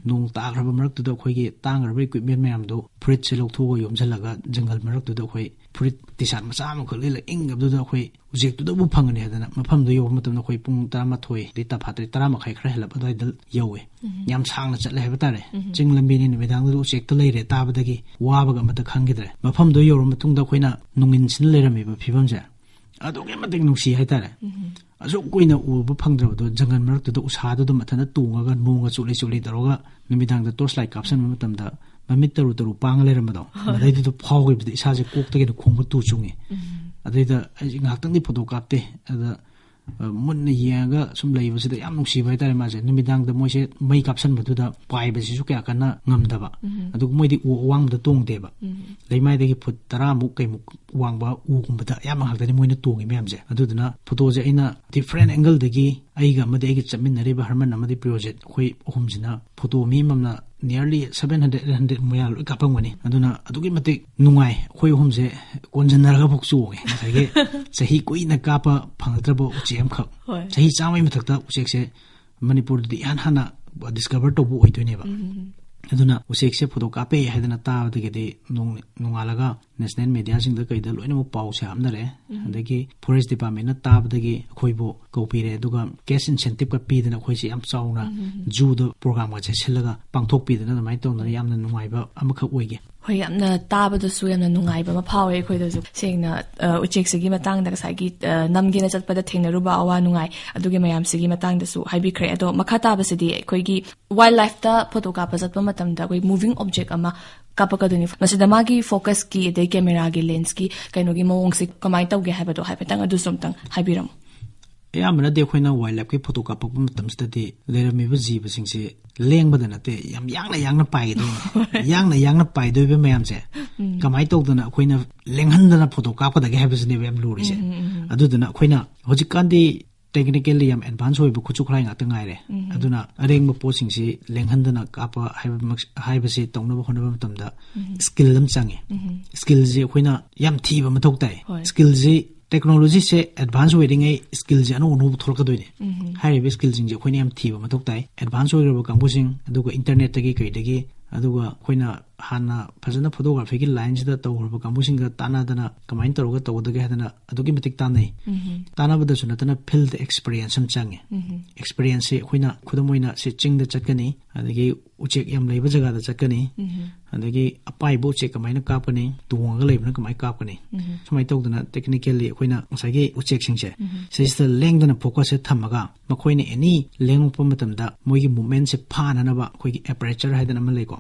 ꯅꯣꯡ ꯇꯥꯈ꯭ꯔꯕ ꯃꯔꯛꯇꯨꯗ ꯑꯩꯈꯣꯏꯒꯤ ꯇꯥꯡꯈ꯭ꯔꯕ equipment ꯃꯌꯥꯝꯗꯣ, ꯐꯨꯔꯤꯠꯁꯦ ꯂꯧꯊꯣꯛꯑꯒ ꯌꯣꯝꯁꯤꯜꯂꯒ ꯖꯪꯒꯜ ꯃꯔꯛꯇꯨꯗ ꯑꯩꯈꯣꯏ ꯐꯨꯔꯤꯠ T-shirt ꯃꯆꯥ ꯑꯃꯈꯛ ꯂꯤꯠꯂ ꯏꯪꯉꯕꯗꯨꯗ ꯑꯩꯈꯣꯏ ꯎꯆꯦꯛꯇꯨꯗꯕꯨ ꯐꯪꯒꯅꯤ ꯍꯥꯏꯗꯅ ꯃꯐꯝꯗꯨ ꯌꯧꯕ ꯃꯇꯝꯗ ꯑꯩꯈꯣꯏ ꯄꯨꯡ ꯇꯔꯥꯃꯥꯊꯣꯏꯗꯤ ꯇꯥꯐꯥꯠꯇ꯭ꯔꯦ, ꯇꯔꯥ ꯃꯈꯥꯏ ꯈꯔ ꯍꯦꯜꯂꯞ ꯑꯗꯨꯋꯥꯏꯗ ꯌꯧꯋꯦ꯫ ꯌꯥꯝ ꯁꯥꯡꯅ ꯆꯠꯂꯦ ꯍꯥꯏꯕ ꯇꯥꯔꯦ꯫ ꯆꯤꯡ ꯂꯝꯕꯤꯅꯤ, ꯅꯨꯃꯤꯗꯥꯡꯗꯨꯗ ꯎꯆꯦꯛꯇ ꯂꯩꯔꯦ ꯇꯥꯕꯗꯒꯤ ꯋꯥꯕꯒ ꯑꯃꯠꯇ ꯈꯪꯈꯤꯗ꯭ꯔꯦ꯫ ꯃꯐꯝꯗꯨ ꯌꯧꯔꯕ ꯃꯇꯨꯡꯗ ꯑꯩꯈꯣꯏꯅ ꯅꯨꯡꯉꯤꯟꯁꯤꯅ ꯂꯩꯔꯝꯃꯤꯕ ꯐꯤꯕꯝꯁꯦ ꯑꯗꯨꯛꯀꯤ ꯃꯇꯤꯛ ꯅꯨꯡꯁꯤ ꯍꯥꯏꯇꯥꯔꯦ꯫ ꯑꯁꯨꯛ ꯀꯨꯏꯅ ꯎꯕ ꯐꯪꯗ꯭ꯔꯕꯗꯣ ꯖꯪꯒꯜ ꯃꯔꯛꯇꯨꯗ ꯎꯁꯥꯗꯨꯗ ꯃꯊꯟꯇ ꯇꯣꯡꯉꯒ ꯅꯣꯡꯒ ꯆꯨꯠꯂꯤ ꯆꯨꯠꯂꯤ ꯇꯧꯔꯒ ꯅꯨꯃꯤꯗꯥꯡꯗ torch light ꯀꯥꯞꯁꯟꯕ ꯃꯇꯝꯗ ꯃꯃꯤꯠ ꯇꯔꯨ ꯇꯔꯨ ꯄꯥꯡꯉ ꯂꯩꯔꯝꯕꯗꯣ, ꯃꯗꯩꯗꯨꯗ ꯐꯥꯎꯈꯤꯕꯗ ꯏꯁꯥꯁꯦ ꯀꯣꯛꯇꯒꯤꯅ ꯈꯣꯡꯕ ꯇꯨ ꯆꯨꯡꯉꯤ꯫ ꯑꯗꯩꯗ ꯑꯩꯁꯦ ꯉꯥꯏꯍꯥꯛꯇꯪꯗꯤ photo ꯀꯥꯞꯇꯦ, ꯑꯗ ꯑ, ꯃꯨꯟꯅ ꯌꯦꯡꯉꯒ ꯁꯨꯝ ꯂꯩꯕꯁꯤꯗ ꯌꯥꯝ ꯅꯨꯡꯁꯤꯕ ꯍꯥꯏꯇꯥꯔꯦ꯫ ꯃꯥꯁꯦ ꯅꯨꯃꯤꯗꯥꯡꯗ ꯃꯣꯏꯁꯦ ꯃꯩ ꯀꯥꯞꯁꯟꯕꯗꯨꯗ ꯄꯥꯏꯕꯁꯤꯁꯨ ꯀꯌꯥ ꯀꯟꯅ ꯉꯝꯗꯕ, ꯑꯗꯨꯒ ꯃꯣꯏꯗꯤ ꯎ ꯑꯋꯥꯡꯕꯗ ꯇꯣꯡꯗꯦꯕ꯫ ꯂꯩꯃꯥꯏꯗꯒꯤ ꯐꯨꯠ ꯇꯔꯥꯃꯨꯛ ꯀꯩꯃꯨꯛ ꯋꯥꯡꯕ ꯎꯒꯨꯝꯕꯗ ꯑꯌꯥꯝꯕ ꯉꯥꯛꯇꯅꯤ ꯃꯣꯏꯅ ꯇꯣꯡꯉꯤ ꯃꯌꯥꯝꯁꯦ꯫ ꯑꯗꯨꯗꯨꯅ ꯐꯣꯇꯣꯁꯦ ꯑꯩꯅ different angle ꯗꯒꯤ ꯑꯩꯒ ꯑꯃꯗꯤ ꯑꯩꯒ ꯆꯠꯃꯤꯟꯅꯔꯤꯕ ꯍꯔꯃꯟ ꯑꯃꯗꯤ ꯄ꯭ꯔꯤꯌꯣꯖꯤꯠ, ꯑꯩꯈꯣꯏ ꯑꯍꯨꯝꯁꯤꯅ ꯐꯣꯇꯣ ꯃꯤ ꯑꯃꯃꯝꯅ nearly seven hundred, eight hundred ꯃꯌꯥ ꯂꯣꯏ ꯀꯥꯞꯄꯝꯒꯅꯤ꯫ ꯑꯗꯨꯅ ꯑꯗꯨꯛꯀꯤ ꯃꯇꯤꯛ ꯅꯨꯡꯉꯥꯏ꯫ ꯑꯩꯈꯣꯏ ꯑꯍꯨꯝꯁꯦ ꯀꯣꯟꯁꯤꯟꯅꯔꯒ ꯐꯥꯎ ꯆꯣꯡꯉꯦ꯫ ꯉꯁꯥꯏꯒꯤ ꯆꯍꯤ ꯀꯨꯏꯅ ꯀꯥꯞꯄ ꯐꯪꯉꯛꯇ꯭ꯔꯕ ꯎꯆꯦꯛ ꯑꯃꯈꯛ, ꯍꯣꯏ꯫ ꯆꯍꯤ ꯆꯥꯝꯃꯒꯤ ꯃꯊꯛꯇ ꯎꯆꯦꯛꯁꯦ ꯃꯅꯤꯄꯨꯔꯗꯗꯤ ꯏꯍꯥꯟ ꯍꯥꯟꯅ discover ꯇꯧꯕ ꯑꯣꯏꯗꯣꯏꯅꯦꯕ꯫ ꯑꯗꯨꯅ ꯎꯆꯦꯛꯁꯦ ꯐꯣꯇꯣ ꯀꯥꯞꯄꯦ ꯍꯥꯏꯗꯅ ꯇꯥꯕꯗꯒꯤꯗꯤ ꯅꯣꯡ-, ꯅꯣꯡꯉꯥꯜꯂꯒ national media ꯁꯤꯡꯗ ꯀꯩꯗ ꯂꯣꯏꯅꯃꯛ ꯄꯥꯎꯁꯦ ꯍꯥꯞꯅꯔꯦ꯫ ꯑꯗꯒꯤ forest department ꯅ ꯇꯥꯕꯗꯒꯤ ꯑꯩꯈꯣꯏꯕꯨ ꯀꯧꯕꯤꯔꯦ, ꯑꯗꯨꯒ cash incentive ꯀ ꯄꯤꯗꯅ ꯑꯩꯈꯣꯏꯁꯦ ꯌꯥꯝ ꯆꯥꯎꯅ zoo ꯗ program ꯒꯁꯦ ꯁꯤꯜꯂꯒ ꯄꯥꯡꯊꯣꯛꯄꯤꯗꯅ ꯑꯗꯨꯃꯥꯏꯅ ꯇꯧꯗꯅ ꯌꯥꯝꯅ ꯅꯨꯡꯉꯥꯏꯕ ꯑꯃꯈꯛ ꯑꯣꯏꯒꯦ꯫ ꯍꯣꯏ, ꯌꯥꯝꯅ ꯇꯥꯕꯗꯁꯨ ꯌꯥꯝꯅ ꯅꯨꯡꯉꯥꯏꯕ ꯑꯃ ꯐꯥꯎꯋꯦ ꯑꯩꯈꯣꯏꯗꯁꯨ꯫ ꯁꯦꯡꯅ, ꯑ, ꯎꯆꯦꯛꯁꯤꯒꯤ ꯃꯇꯥꯡꯗ ꯉꯁꯥꯏꯒꯤ, ꯑ, ꯅꯝꯒꯦꯅ ꯆꯠꯄꯗ ꯊꯦꯡꯅꯔꯨꯕ ꯑꯋꯥ ꯅꯨꯡꯉꯥꯏ, ꯑꯗꯨꯒꯤ ꯃꯌꯥꯝꯁꯤꯒꯤ ꯃꯇꯥꯡꯗꯁꯨ ꯍꯥꯏꯕꯤꯈ꯭ꯔꯦ꯫ ꯑꯗꯣ ꯃꯈꯥ ꯇꯥꯕꯁꯤꯗꯤ ꯑꯩꯈꯣꯏꯒꯤ wild life ꯇ ꯐꯣꯇꯣ ꯀꯥꯞꯄ ꯆꯠꯄ ꯃꯇꯝꯗ ꯑꯩꯈꯣꯏ moving object ꯑꯃ ꯀꯥꯞꯄꯛꯀꯗꯣꯏꯅꯤ꯫ ꯃꯁꯤꯗ ꯃꯥꯒꯤ focus ꯀꯤ ꯑꯗꯩ camera ꯒꯤ lens ꯀꯤ ꯀꯩꯅꯣꯒꯤ ꯃꯑꯣꯡꯁꯦ ꯀꯃꯥꯏꯅ ꯇꯧꯒꯦ ꯍꯥꯏꯕꯗꯣ ꯍꯥꯏꯐꯦꯠꯇꯪ ꯑꯗꯨꯁꯨ ꯑꯝꯇꯪ ꯍꯥꯏꯕꯤꯔꯝꯃꯨ꯫ ꯑꯌꯥꯝꯕꯅꯗꯤ ꯑꯩꯈꯣꯏꯅ wild life ꯀꯤ ꯐꯣꯇꯣ ꯀꯥꯞꯄꯛꯄ ꯃꯇꯝꯁꯤꯗꯗꯤ ꯂꯩꯔꯝꯃꯤꯕ ꯖꯤꯕꯁꯤꯡꯁꯦ ꯂꯦꯡꯕꯗ ꯅꯠꯇꯦ, ꯌꯥꯝ ꯌꯥꯡꯅ ꯌꯥꯡꯅ ꯄꯥꯏꯒꯗꯣꯏꯅꯦ꯫ ꯌꯥꯡꯅ ꯌꯥꯡꯅ ꯄꯥꯏꯗꯣꯏꯕ ꯃꯌꯥꯝꯁꯦ ꯀꯃꯥꯏꯅ ꯇꯧꯗꯅ ꯑꯩꯈꯣꯏꯅ ꯂꯦꯡꯍꯟꯗꯅ ꯐꯣꯇꯣ ꯀꯥꯞꯀꯗꯒꯦ ꯍꯥꯏꯕꯁꯤꯅꯦꯕ ꯌꯥꯝ ꯂꯨꯔꯤꯁꯦ꯫ ꯑꯗꯨꯗꯨꯅ ꯑꯩꯈꯣꯏꯅ ꯍꯧꯖꯤꯛꯀꯥꯟꯗꯤ technically ꯌꯥꯝ advance ꯑꯣꯏꯕ ꯈꯨꯠꯁꯨ ꯈꯨꯠꯂꯥꯏ ꯉꯥꯛꯇ ꯉꯥꯏꯔꯦ꯫ ꯑꯗꯨꯅ ꯑꯔꯦꯡꯕ ꯄꯣꯠꯁꯤꯡꯁꯤ ꯂꯦꯡꯍꯟꯗꯅ ꯀꯥꯞꯄ ꯍꯥꯏꯕꯃꯛ-, ꯍꯥꯏꯕꯁꯤ ꯇꯧꯅꯕ ꯍꯣꯠꯅꯕ ꯃꯇꯝꯗ skill ꯑꯃ ꯆꯪꯉꯦ꯫ Skill ꯁꯦ ꯑꯩꯈꯣꯏꯅ ꯌꯥꯝ ꯊꯤꯕ ꯃꯊꯧ ꯇꯥꯏ꯫ ꯍꯣꯏ꯫ Skill ꯁꯤ, technology ꯁꯦ advance ꯑꯣꯏꯔꯤꯉꯩ skill ꯁꯦ ꯑꯅꯧ ꯑꯅꯧꯕ ꯊꯣꯛꯂꯛꯀꯗꯣꯏꯅꯦ꯫ ꯍꯥꯏꯔꯤꯕ skill ꯁꯤꯡꯁꯦ ꯑꯩꯈꯣꯏꯅ ꯌꯥꯝ ꯊꯤꯕ ꯃꯊꯧ ꯇꯥꯏ꯫ Advance ꯑꯣꯏꯈ꯭ꯔꯕ ꯀꯥꯡꯕꯨꯁꯤꯡ, ꯑꯗꯨꯒ internet ꯇꯒꯤ ꯀꯩꯗꯒꯤ, ꯑꯗꯨꯒ ꯑꯩꯈꯣꯏꯅ ꯍꯥꯟꯅ ꯐꯖꯅ photography ꯒꯤ line ꯁꯤꯗ ꯇꯧꯈ꯭ꯔꯕ ꯀꯥꯡꯕꯨꯁꯤꯡꯒ ꯇꯥꯟꯅꯗꯅ ꯀꯃꯥꯏꯅ ꯇꯧꯔꯒ ꯇꯧꯒꯗꯒꯦ ꯍꯥꯏꯗꯅ ꯑꯗꯨꯛꯀꯤ ꯃꯇꯤꯛ ꯇꯥꯟꯅꯩ꯫ ꯇꯥꯟꯅꯕꯗꯁꯨ ꯅꯠꯇꯅ field experience ꯑꯃ ꯆꯪꯉꯦ꯫ Experience ꯁꯦ ꯑꯩꯈꯣꯏꯅ ꯈꯨꯗꯝ ꯑꯣꯏꯅ ꯁꯤ ꯆꯤꯡꯗ ꯆꯠꯀꯅꯤ, ꯑꯗꯒꯤ ꯎꯆꯦꯛ ꯌꯥꯝ ꯂꯩꯕ ꯖꯒꯥꯗ ꯆꯠꯀꯅꯤ, ꯑꯗꯒꯤ ꯑꯄꯥꯏꯕ ꯎꯆꯦꯛ ꯀꯃꯥꯏꯅ ꯀꯥꯞꯀꯅꯤ, ꯇꯣꯡꯉꯒ ꯂꯩꯕꯅ ꯀꯃꯥꯏꯅ ꯀꯥꯞꯀꯅꯤ, ꯁꯨꯃꯥꯏꯅ ꯇꯧꯗꯅ technically ꯑꯩꯈꯣꯏꯅ ꯉꯁꯥꯏꯒꯤ ꯎꯆꯦꯛꯁꯤꯡꯁꯦ ꯁꯤꯁꯤꯗ ꯂꯦꯡꯗꯅ focus ꯁꯦ ꯊꯝꯃꯒ ꯃꯈꯣꯏꯅ any ꯂꯦꯡꯉꯛꯄ ꯃꯇꯝꯗ ꯃꯣꯏꯒꯤ movement ꯁꯦ ꯐꯥꯅꯅꯕ ꯑꯩꯈꯣꯏꯒꯤ aperture ꯍꯥꯏꯗꯅ ꯑꯃ ꯂꯩꯀꯣ꯫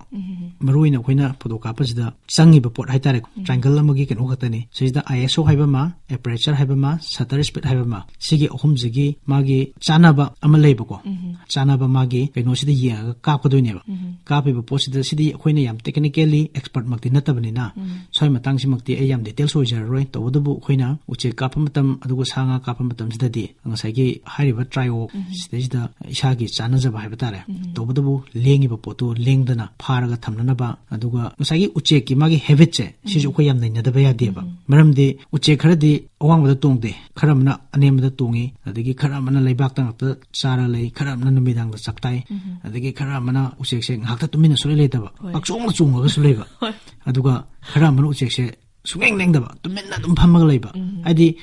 ꯃꯔꯨꯑꯣꯏꯅ ꯑꯩꯈꯣꯏꯅ ꯐꯣꯇꯣ ꯀꯥꯞꯄꯁꯤꯗ ꯆꯪꯉꯤꯕ ꯄꯣꯠ ꯍꯥꯏꯇꯥꯔꯦ, ꯇ꯭ꯔꯥꯏꯡꯒꯜ ꯑꯃꯒꯤ ꯀꯩꯅꯣ ꯈꯛꯇꯅꯤ꯫ ꯁꯤꯁꯤꯗ ꯑꯥꯏ ꯑꯦꯁ ꯑꯣ ꯍꯥꯏꯕ ꯑꯃ, ꯑꯦꯄꯔꯦꯆꯔ ꯍꯥꯏꯕ ꯑꯃ, ꯁꯇꯔ ꯁ꯭ꯄꯤꯠ ꯍꯥꯏꯕ ꯑꯃ, ꯁꯤꯒꯤ ꯑꯍꯨꯝꯁꯤꯒꯤ ꯃꯥꯒꯤ ꯆꯥꯟꯅꯕ ꯑꯃ ꯂꯩꯕꯀꯣ꯫ ꯆꯥꯟꯅꯕ ꯃꯥꯒꯤ ꯀꯩꯅꯣꯁꯤꯗ ꯌꯦꯡꯉꯒ ꯀꯥꯞꯀꯗꯣꯏꯅꯦꯕ꯫ ꯀꯥꯞꯄꯤꯕ ꯄꯣꯠꯁꯤꯗ ꯁꯤꯗꯤ ꯑꯩꯈꯣꯏꯅ ꯌꯥꯝ ꯇꯦꯛꯅꯤꯀꯦꯜꯂꯤ ꯑꯦꯛꯁꯄꯔꯠꯃꯛꯇꯤ ꯅꯠꯇꯕꯅꯤꯅ, ꯁ꯭ꯋꯥꯏ ꯃꯇꯥꯡꯁꯤꯃꯛꯇꯤ ꯑꯩ ꯌꯥꯝ ꯗꯤꯇꯦꯜꯁ ꯑꯣꯏꯖꯔꯔꯣꯏ꯫ ꯇꯧꯕꯇꯕꯨ ꯑꯩꯈꯣꯏꯅ ꯎꯆꯦꯛ ꯀꯥꯞꯄ ꯃꯇꯝ, ꯑꯗꯨꯒ ꯁꯥ ꯉꯥ ꯀꯥꯞꯄ ꯃꯇꯝꯁꯤꯗꯗꯤ ꯉꯁꯥꯏꯒꯤ ꯍꯥꯏꯔꯤꯕ ꯇ꯭ꯔꯥꯏꯑꯣ ꯁꯤꯗꯩꯁꯤꯗ ꯏꯁꯥꯒꯤ ꯆꯥꯟꯅꯖꯕ ꯍꯥꯏꯕ ꯇꯥꯔꯦ꯫ ꯇꯧꯕꯇꯕꯨ ꯂꯦꯡꯉꯤꯕ ꯄꯣꯠꯇꯨ ꯂꯦꯡꯗꯅ ꯐꯥꯔꯒ ꯊꯝꯅꯅꯕ, ꯑꯗꯨꯒ ꯉꯁꯥꯏꯒꯤ ꯎꯆꯦꯛꯀꯤ ꯃꯥꯒꯤ ꯍꯦꯕꯤꯠꯁꯦ ꯁꯤꯁꯨ ꯑꯩꯈꯣꯏ ꯌꯥꯝ ꯅꯩꯅꯗꯕ ꯌꯥꯗꯦꯕ꯫ ꯃꯔꯝꯗꯤ ꯎꯆꯦꯛ ꯈꯔꯗꯤ ꯑꯋꯥꯡꯕꯗ ꯇꯣꯡꯗꯦ, ꯈꯔ ꯑꯃꯅ ꯑꯅꯦꯝꯕꯗ ꯇꯣꯡꯉꯤ, ꯑꯗꯒꯤ ꯈꯔ ꯑꯃꯅ ꯂꯩꯕꯥꯛꯇ ꯉꯥꯛꯇ ꯆꯥꯔ ꯂꯩ, ꯈꯔ ꯑꯃꯅ ꯅꯨꯃꯤꯗꯥꯡꯗ ꯆꯥꯛ ꯇꯥꯏ, ꯑꯗꯒꯤ ꯈꯔ ꯑꯃꯅ ꯎꯆꯦꯛꯁꯦ ꯉꯥꯏꯍꯥꯛꯇ ꯇꯨꯃꯤꯟꯅ ꯁꯨꯡꯂꯩ ꯂꯩꯇꯕ, ꯍꯣꯏ꯫ ꯄꯥꯛꯆꯣꯡꯗ ꯆꯣꯡꯉꯒꯁꯨ ꯂꯩꯕ, ꯍꯣꯏ꯫ ꯑꯗꯨꯒ ꯈꯔ ꯑꯃꯅ ꯎꯆꯦꯛꯁꯦ ꯁꯨꯡꯂꯦꯡ ꯂꯦꯡꯗꯕ, ꯇꯨꯃꯤꯟꯅ ꯑꯗꯨꯝ ꯐꯝꯃꯒ ꯂꯩꯕ꯫ ꯍꯥꯏꯗꯤ,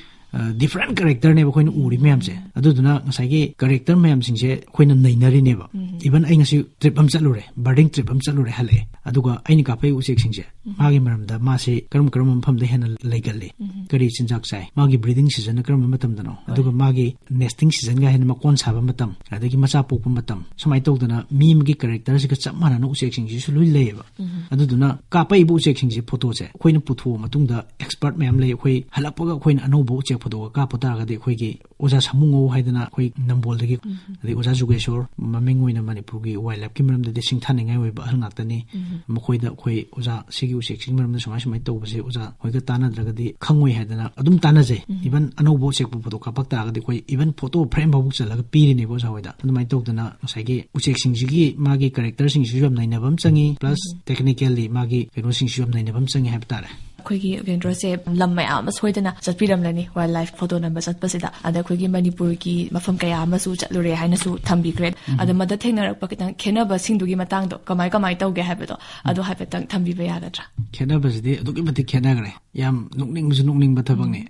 ꯗꯤꯐ꯭ꯔꯦꯟ ꯀꯦꯔꯦꯛꯇꯔꯅꯦꯕ ꯑꯩꯈꯣꯏꯅ ꯎꯔꯤ ꯃꯌꯥꯝꯁꯦ꯫ ꯑꯗꯨꯗꯨꯅ ꯉꯁꯥꯏꯒꯤ ꯀꯦꯔꯦꯛꯇꯔ ꯃꯌꯥꯝꯁꯤꯡꯁꯦ ꯑꯩꯈꯣꯏꯅ ꯅꯩꯅꯔꯤꯅꯦꯕ꯫ ꯏꯚꯟ ꯑꯩ ꯉꯁꯤ ꯇ꯭ꯔꯤꯞ ꯑꯃ ꯆꯠꯂꯨꯔꯦ, ꯕꯥꯔꯗꯤꯡ ꯇ꯭ꯔꯤꯞ ꯑꯃ ꯆꯠꯂꯨꯔꯦ, ꯍꯜꯂꯛꯑꯦ꯫ ꯑꯗꯨꯒ ꯑꯩꯅ ꯀꯥꯞꯄꯛꯏ ꯎꯆꯦꯛꯁꯤꯡꯁꯦ, ꯃꯥꯒꯤ ꯃꯔꯝꯗ, ꯃꯥꯁꯤ ꯀꯔꯝ ꯀꯔꯝꯕ ꯃꯐꯝꯗ ꯍꯦꯟꯅ ꯂꯩꯒꯜꯂꯤ, ꯀꯔꯤ ꯆꯤꯟꯖꯥꯛ ꯆꯥꯏ, ꯃꯥꯒꯤ ꯕ꯭ꯔꯤꯗꯤꯡ ꯁꯤꯖꯟꯅ ꯀꯔꯝꯕ ꯃꯇꯝꯗꯅꯣ, ꯑꯗꯨꯒ ꯃꯥꯒꯤ ꯅꯦꯁꯇꯤꯡ ꯁꯤꯖꯟꯒ ꯍꯥꯏꯅ ꯃꯀꯣꯟ ꯁꯥꯕ ꯃꯇꯝ, ꯑꯗꯒꯤ ꯃꯆꯥ ꯄꯣꯛꯄ ꯃꯇꯝ, ꯁꯨꯃꯥꯏꯅ ꯇꯧꯗꯅ ꯃꯤ ꯑꯃꯒꯤ ꯀꯦꯔꯦꯛꯇꯔꯁꯤꯒ ꯆꯞ ꯃꯥꯟꯅꯅ ꯎꯆꯦꯛꯁꯤꯡꯁꯤꯁꯨ ꯂꯣꯏ ꯂꯩꯌꯦꯕ꯫ ꯑꯗꯨꯗꯨꯅ ꯀꯥꯞꯄꯛꯏꯕ ꯎꯆꯦꯛꯁꯤꯡꯁꯦ, ꯐꯣꯇꯣꯁꯦ ꯑꯩꯈꯣꯏꯅ ꯄꯨꯊꯣꯛꯑ ꯃꯇꯨꯡꯗ ꯑꯦꯛꯁꯄꯔꯠ ꯃꯌꯥꯝ ꯂꯩ꯫ ꯑꯩꯈꯣꯏ ꯍꯜꯂꯛꯄꯒ ꯑꯩꯈꯣꯏꯅ ꯑꯅꯧꯕ ꯎꯆꯦꯛ ꯐꯣꯇꯣꯒ ꯀꯥꯞꯄ ꯇꯥꯔꯒꯗꯤ, ꯑꯩꯈꯣꯏꯒꯤ ꯑꯣꯖꯥ ꯁꯥꯃꯨꯉꯧ ꯍꯥꯏꯗꯅ ꯑꯩꯈꯣꯏ ꯅꯝꯕꯣꯜꯗꯒꯤ, ꯑꯗꯩ ꯑꯣꯖꯥ ꯖꯨꯒꯦꯁꯣꯔ, ꯃꯃꯤꯡ ꯑꯣꯏꯅ ꯃꯅꯤꯄꯨꯔꯒꯤ ꯋꯥꯏꯜ ꯂꯥꯏꯐꯀꯤ ꯃꯔꯝꯗꯗꯤ ꯁꯤꯡꯊꯥꯅꯤꯡꯉꯥꯏ ꯑꯣꯏꯕ ꯑꯍꯜ ꯉꯥꯛꯇꯅꯤ꯫ ꯃꯈꯣꯏꯗ ꯑꯩꯈꯣꯏ ꯑꯣꯖꯥ, ꯁꯤꯒꯤ ꯎꯆꯦꯛꯁꯤꯒꯤ ꯃꯔꯝꯗ ꯁꯨꯃꯥꯏ ꯁꯨꯃꯥꯏꯅ ꯇꯧꯕꯁꯦ ꯑꯣꯖꯥ ꯍꯣꯏꯒ ꯇꯥꯟꯅꯗ꯭ꯔꯒꯗꯤ ꯈꯪꯉꯣꯏ ꯍꯥꯏꯗꯅ ꯑꯗꯨꯝ ꯇꯥꯟꯅꯖꯩ꯫ ꯏꯚꯟ ꯑꯅꯧꯕ ꯎꯆꯦꯛꯄꯨ ꯐꯣꯇꯣ ꯀꯥꯞꯄꯛ ꯇꯥꯔꯒꯗꯤ ꯑꯩꯈꯣꯏ ꯏꯚꯟ ꯐꯣꯇꯣ ꯐ꯭ꯔꯦꯝ ꯐꯥꯎꯕ ꯆꯜꯂꯒ ꯄꯤꯔꯤꯅꯦꯕ ꯑꯣꯖꯥ ꯍꯣꯏꯗ꯫ ꯑꯗꯨꯃꯥꯏꯅ ꯇꯧꯗꯅ ꯉꯁꯥꯏꯒꯤ ꯎꯆꯦꯛꯁꯤꯡꯁꯤꯒꯤ ꯃꯥꯒꯤ ꯀꯦꯔꯦꯛꯇꯔꯁꯤꯡꯁꯤꯁꯨ ꯌꯥꯝ ꯅꯩꯅꯕ ꯑꯃ ꯆꯪꯉꯤ, ꯄ꯭ꯂꯁ ꯇꯦꯛꯅꯤꯀꯦꯜꯂꯤ ꯃꯥꯒꯤ ꯀꯩꯅꯣꯁꯤꯡꯁꯤꯁꯨ ꯌꯥꯝ ꯅꯩꯅꯕ ꯑꯃ ꯆꯪꯉꯤ ꯍꯥꯏꯕ ꯇꯥꯔꯦ꯫ ꯑꯩꯈꯣꯏꯒꯤ ꯌꯣꯒꯦꯟꯗ꯭ꯔꯣꯁꯦ ꯂꯝ ꯃꯌꯥꯝ ꯑꯃ ꯁꯣꯏꯗꯅ ꯆꯠꯄꯤꯔꯝꯂꯅꯤ, ꯋꯥꯏꯜ ꯂꯥꯏꯐ ꯐꯣꯇꯣ ꯅꯝꯕ ꯆꯠꯄꯁꯤꯗ꯫ ꯑꯗ ꯑꯩꯈꯣꯏꯒꯤ ꯃꯅꯤꯄꯨꯔꯒꯤ ꯃꯐꯝ ꯀꯌꯥ ꯑꯃꯁꯨ ꯆꯠꯂꯨꯔꯦ ꯍꯥꯏꯅꯁꯨ ꯊꯝꯕꯤꯈ꯭ꯔꯦ꯫ ꯑꯗ ꯃꯗ ꯊꯦꯡꯅꯔꯛꯄ ꯈꯤꯇꯪ ꯈꯦꯠꯅꯕꯁꯤꯡꯗꯨꯒꯤ ꯃꯇꯥꯡꯗꯣ ꯀꯃꯥꯏ ꯀꯃꯥꯏ ꯇꯧꯒꯦ ꯍꯥꯏꯕꯗꯣ ꯑꯗꯨ ꯍꯥꯏꯐꯦꯠꯇꯪ ꯊꯝꯕꯤꯕ ꯌꯥꯒꯗ꯭ꯔꯥ? ꯈꯦꯠꯅꯕꯁꯤꯗꯤ ꯑꯗꯨꯛꯀꯤ ꯃꯇꯤꯛ ꯈꯦꯠꯅꯈ꯭ꯔꯦ꯫ ꯌꯥꯝ ꯅꯣꯛꯅꯤꯡꯕꯁꯨ ꯅꯣꯛꯅꯤꯡꯕ ꯊꯕꯛꯅꯤ꯫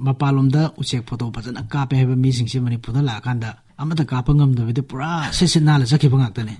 ꯃꯄꯥꯟꯂꯣꯝꯗ ꯎꯆꯦꯛ ꯐꯣꯇꯣ ꯐꯖꯅ ꯀꯥꯞꯄꯦ ꯍꯥꯏꯕ ꯃꯤꯁꯤꯡꯁꯦ ꯃꯅꯤꯄꯨꯔꯗ ꯂꯥꯛꯑꯀꯥꯟꯗ ꯑꯃꯠꯇ ꯀꯥꯞꯄ ꯉꯝꯗꯕꯤꯗ ꯄꯨꯔꯥ ꯁꯤꯠ ꯁꯤꯠ ꯅꯥꯜꯂ ꯆꯠꯈꯤꯕ ꯉꯥꯛꯇꯅꯦ꯫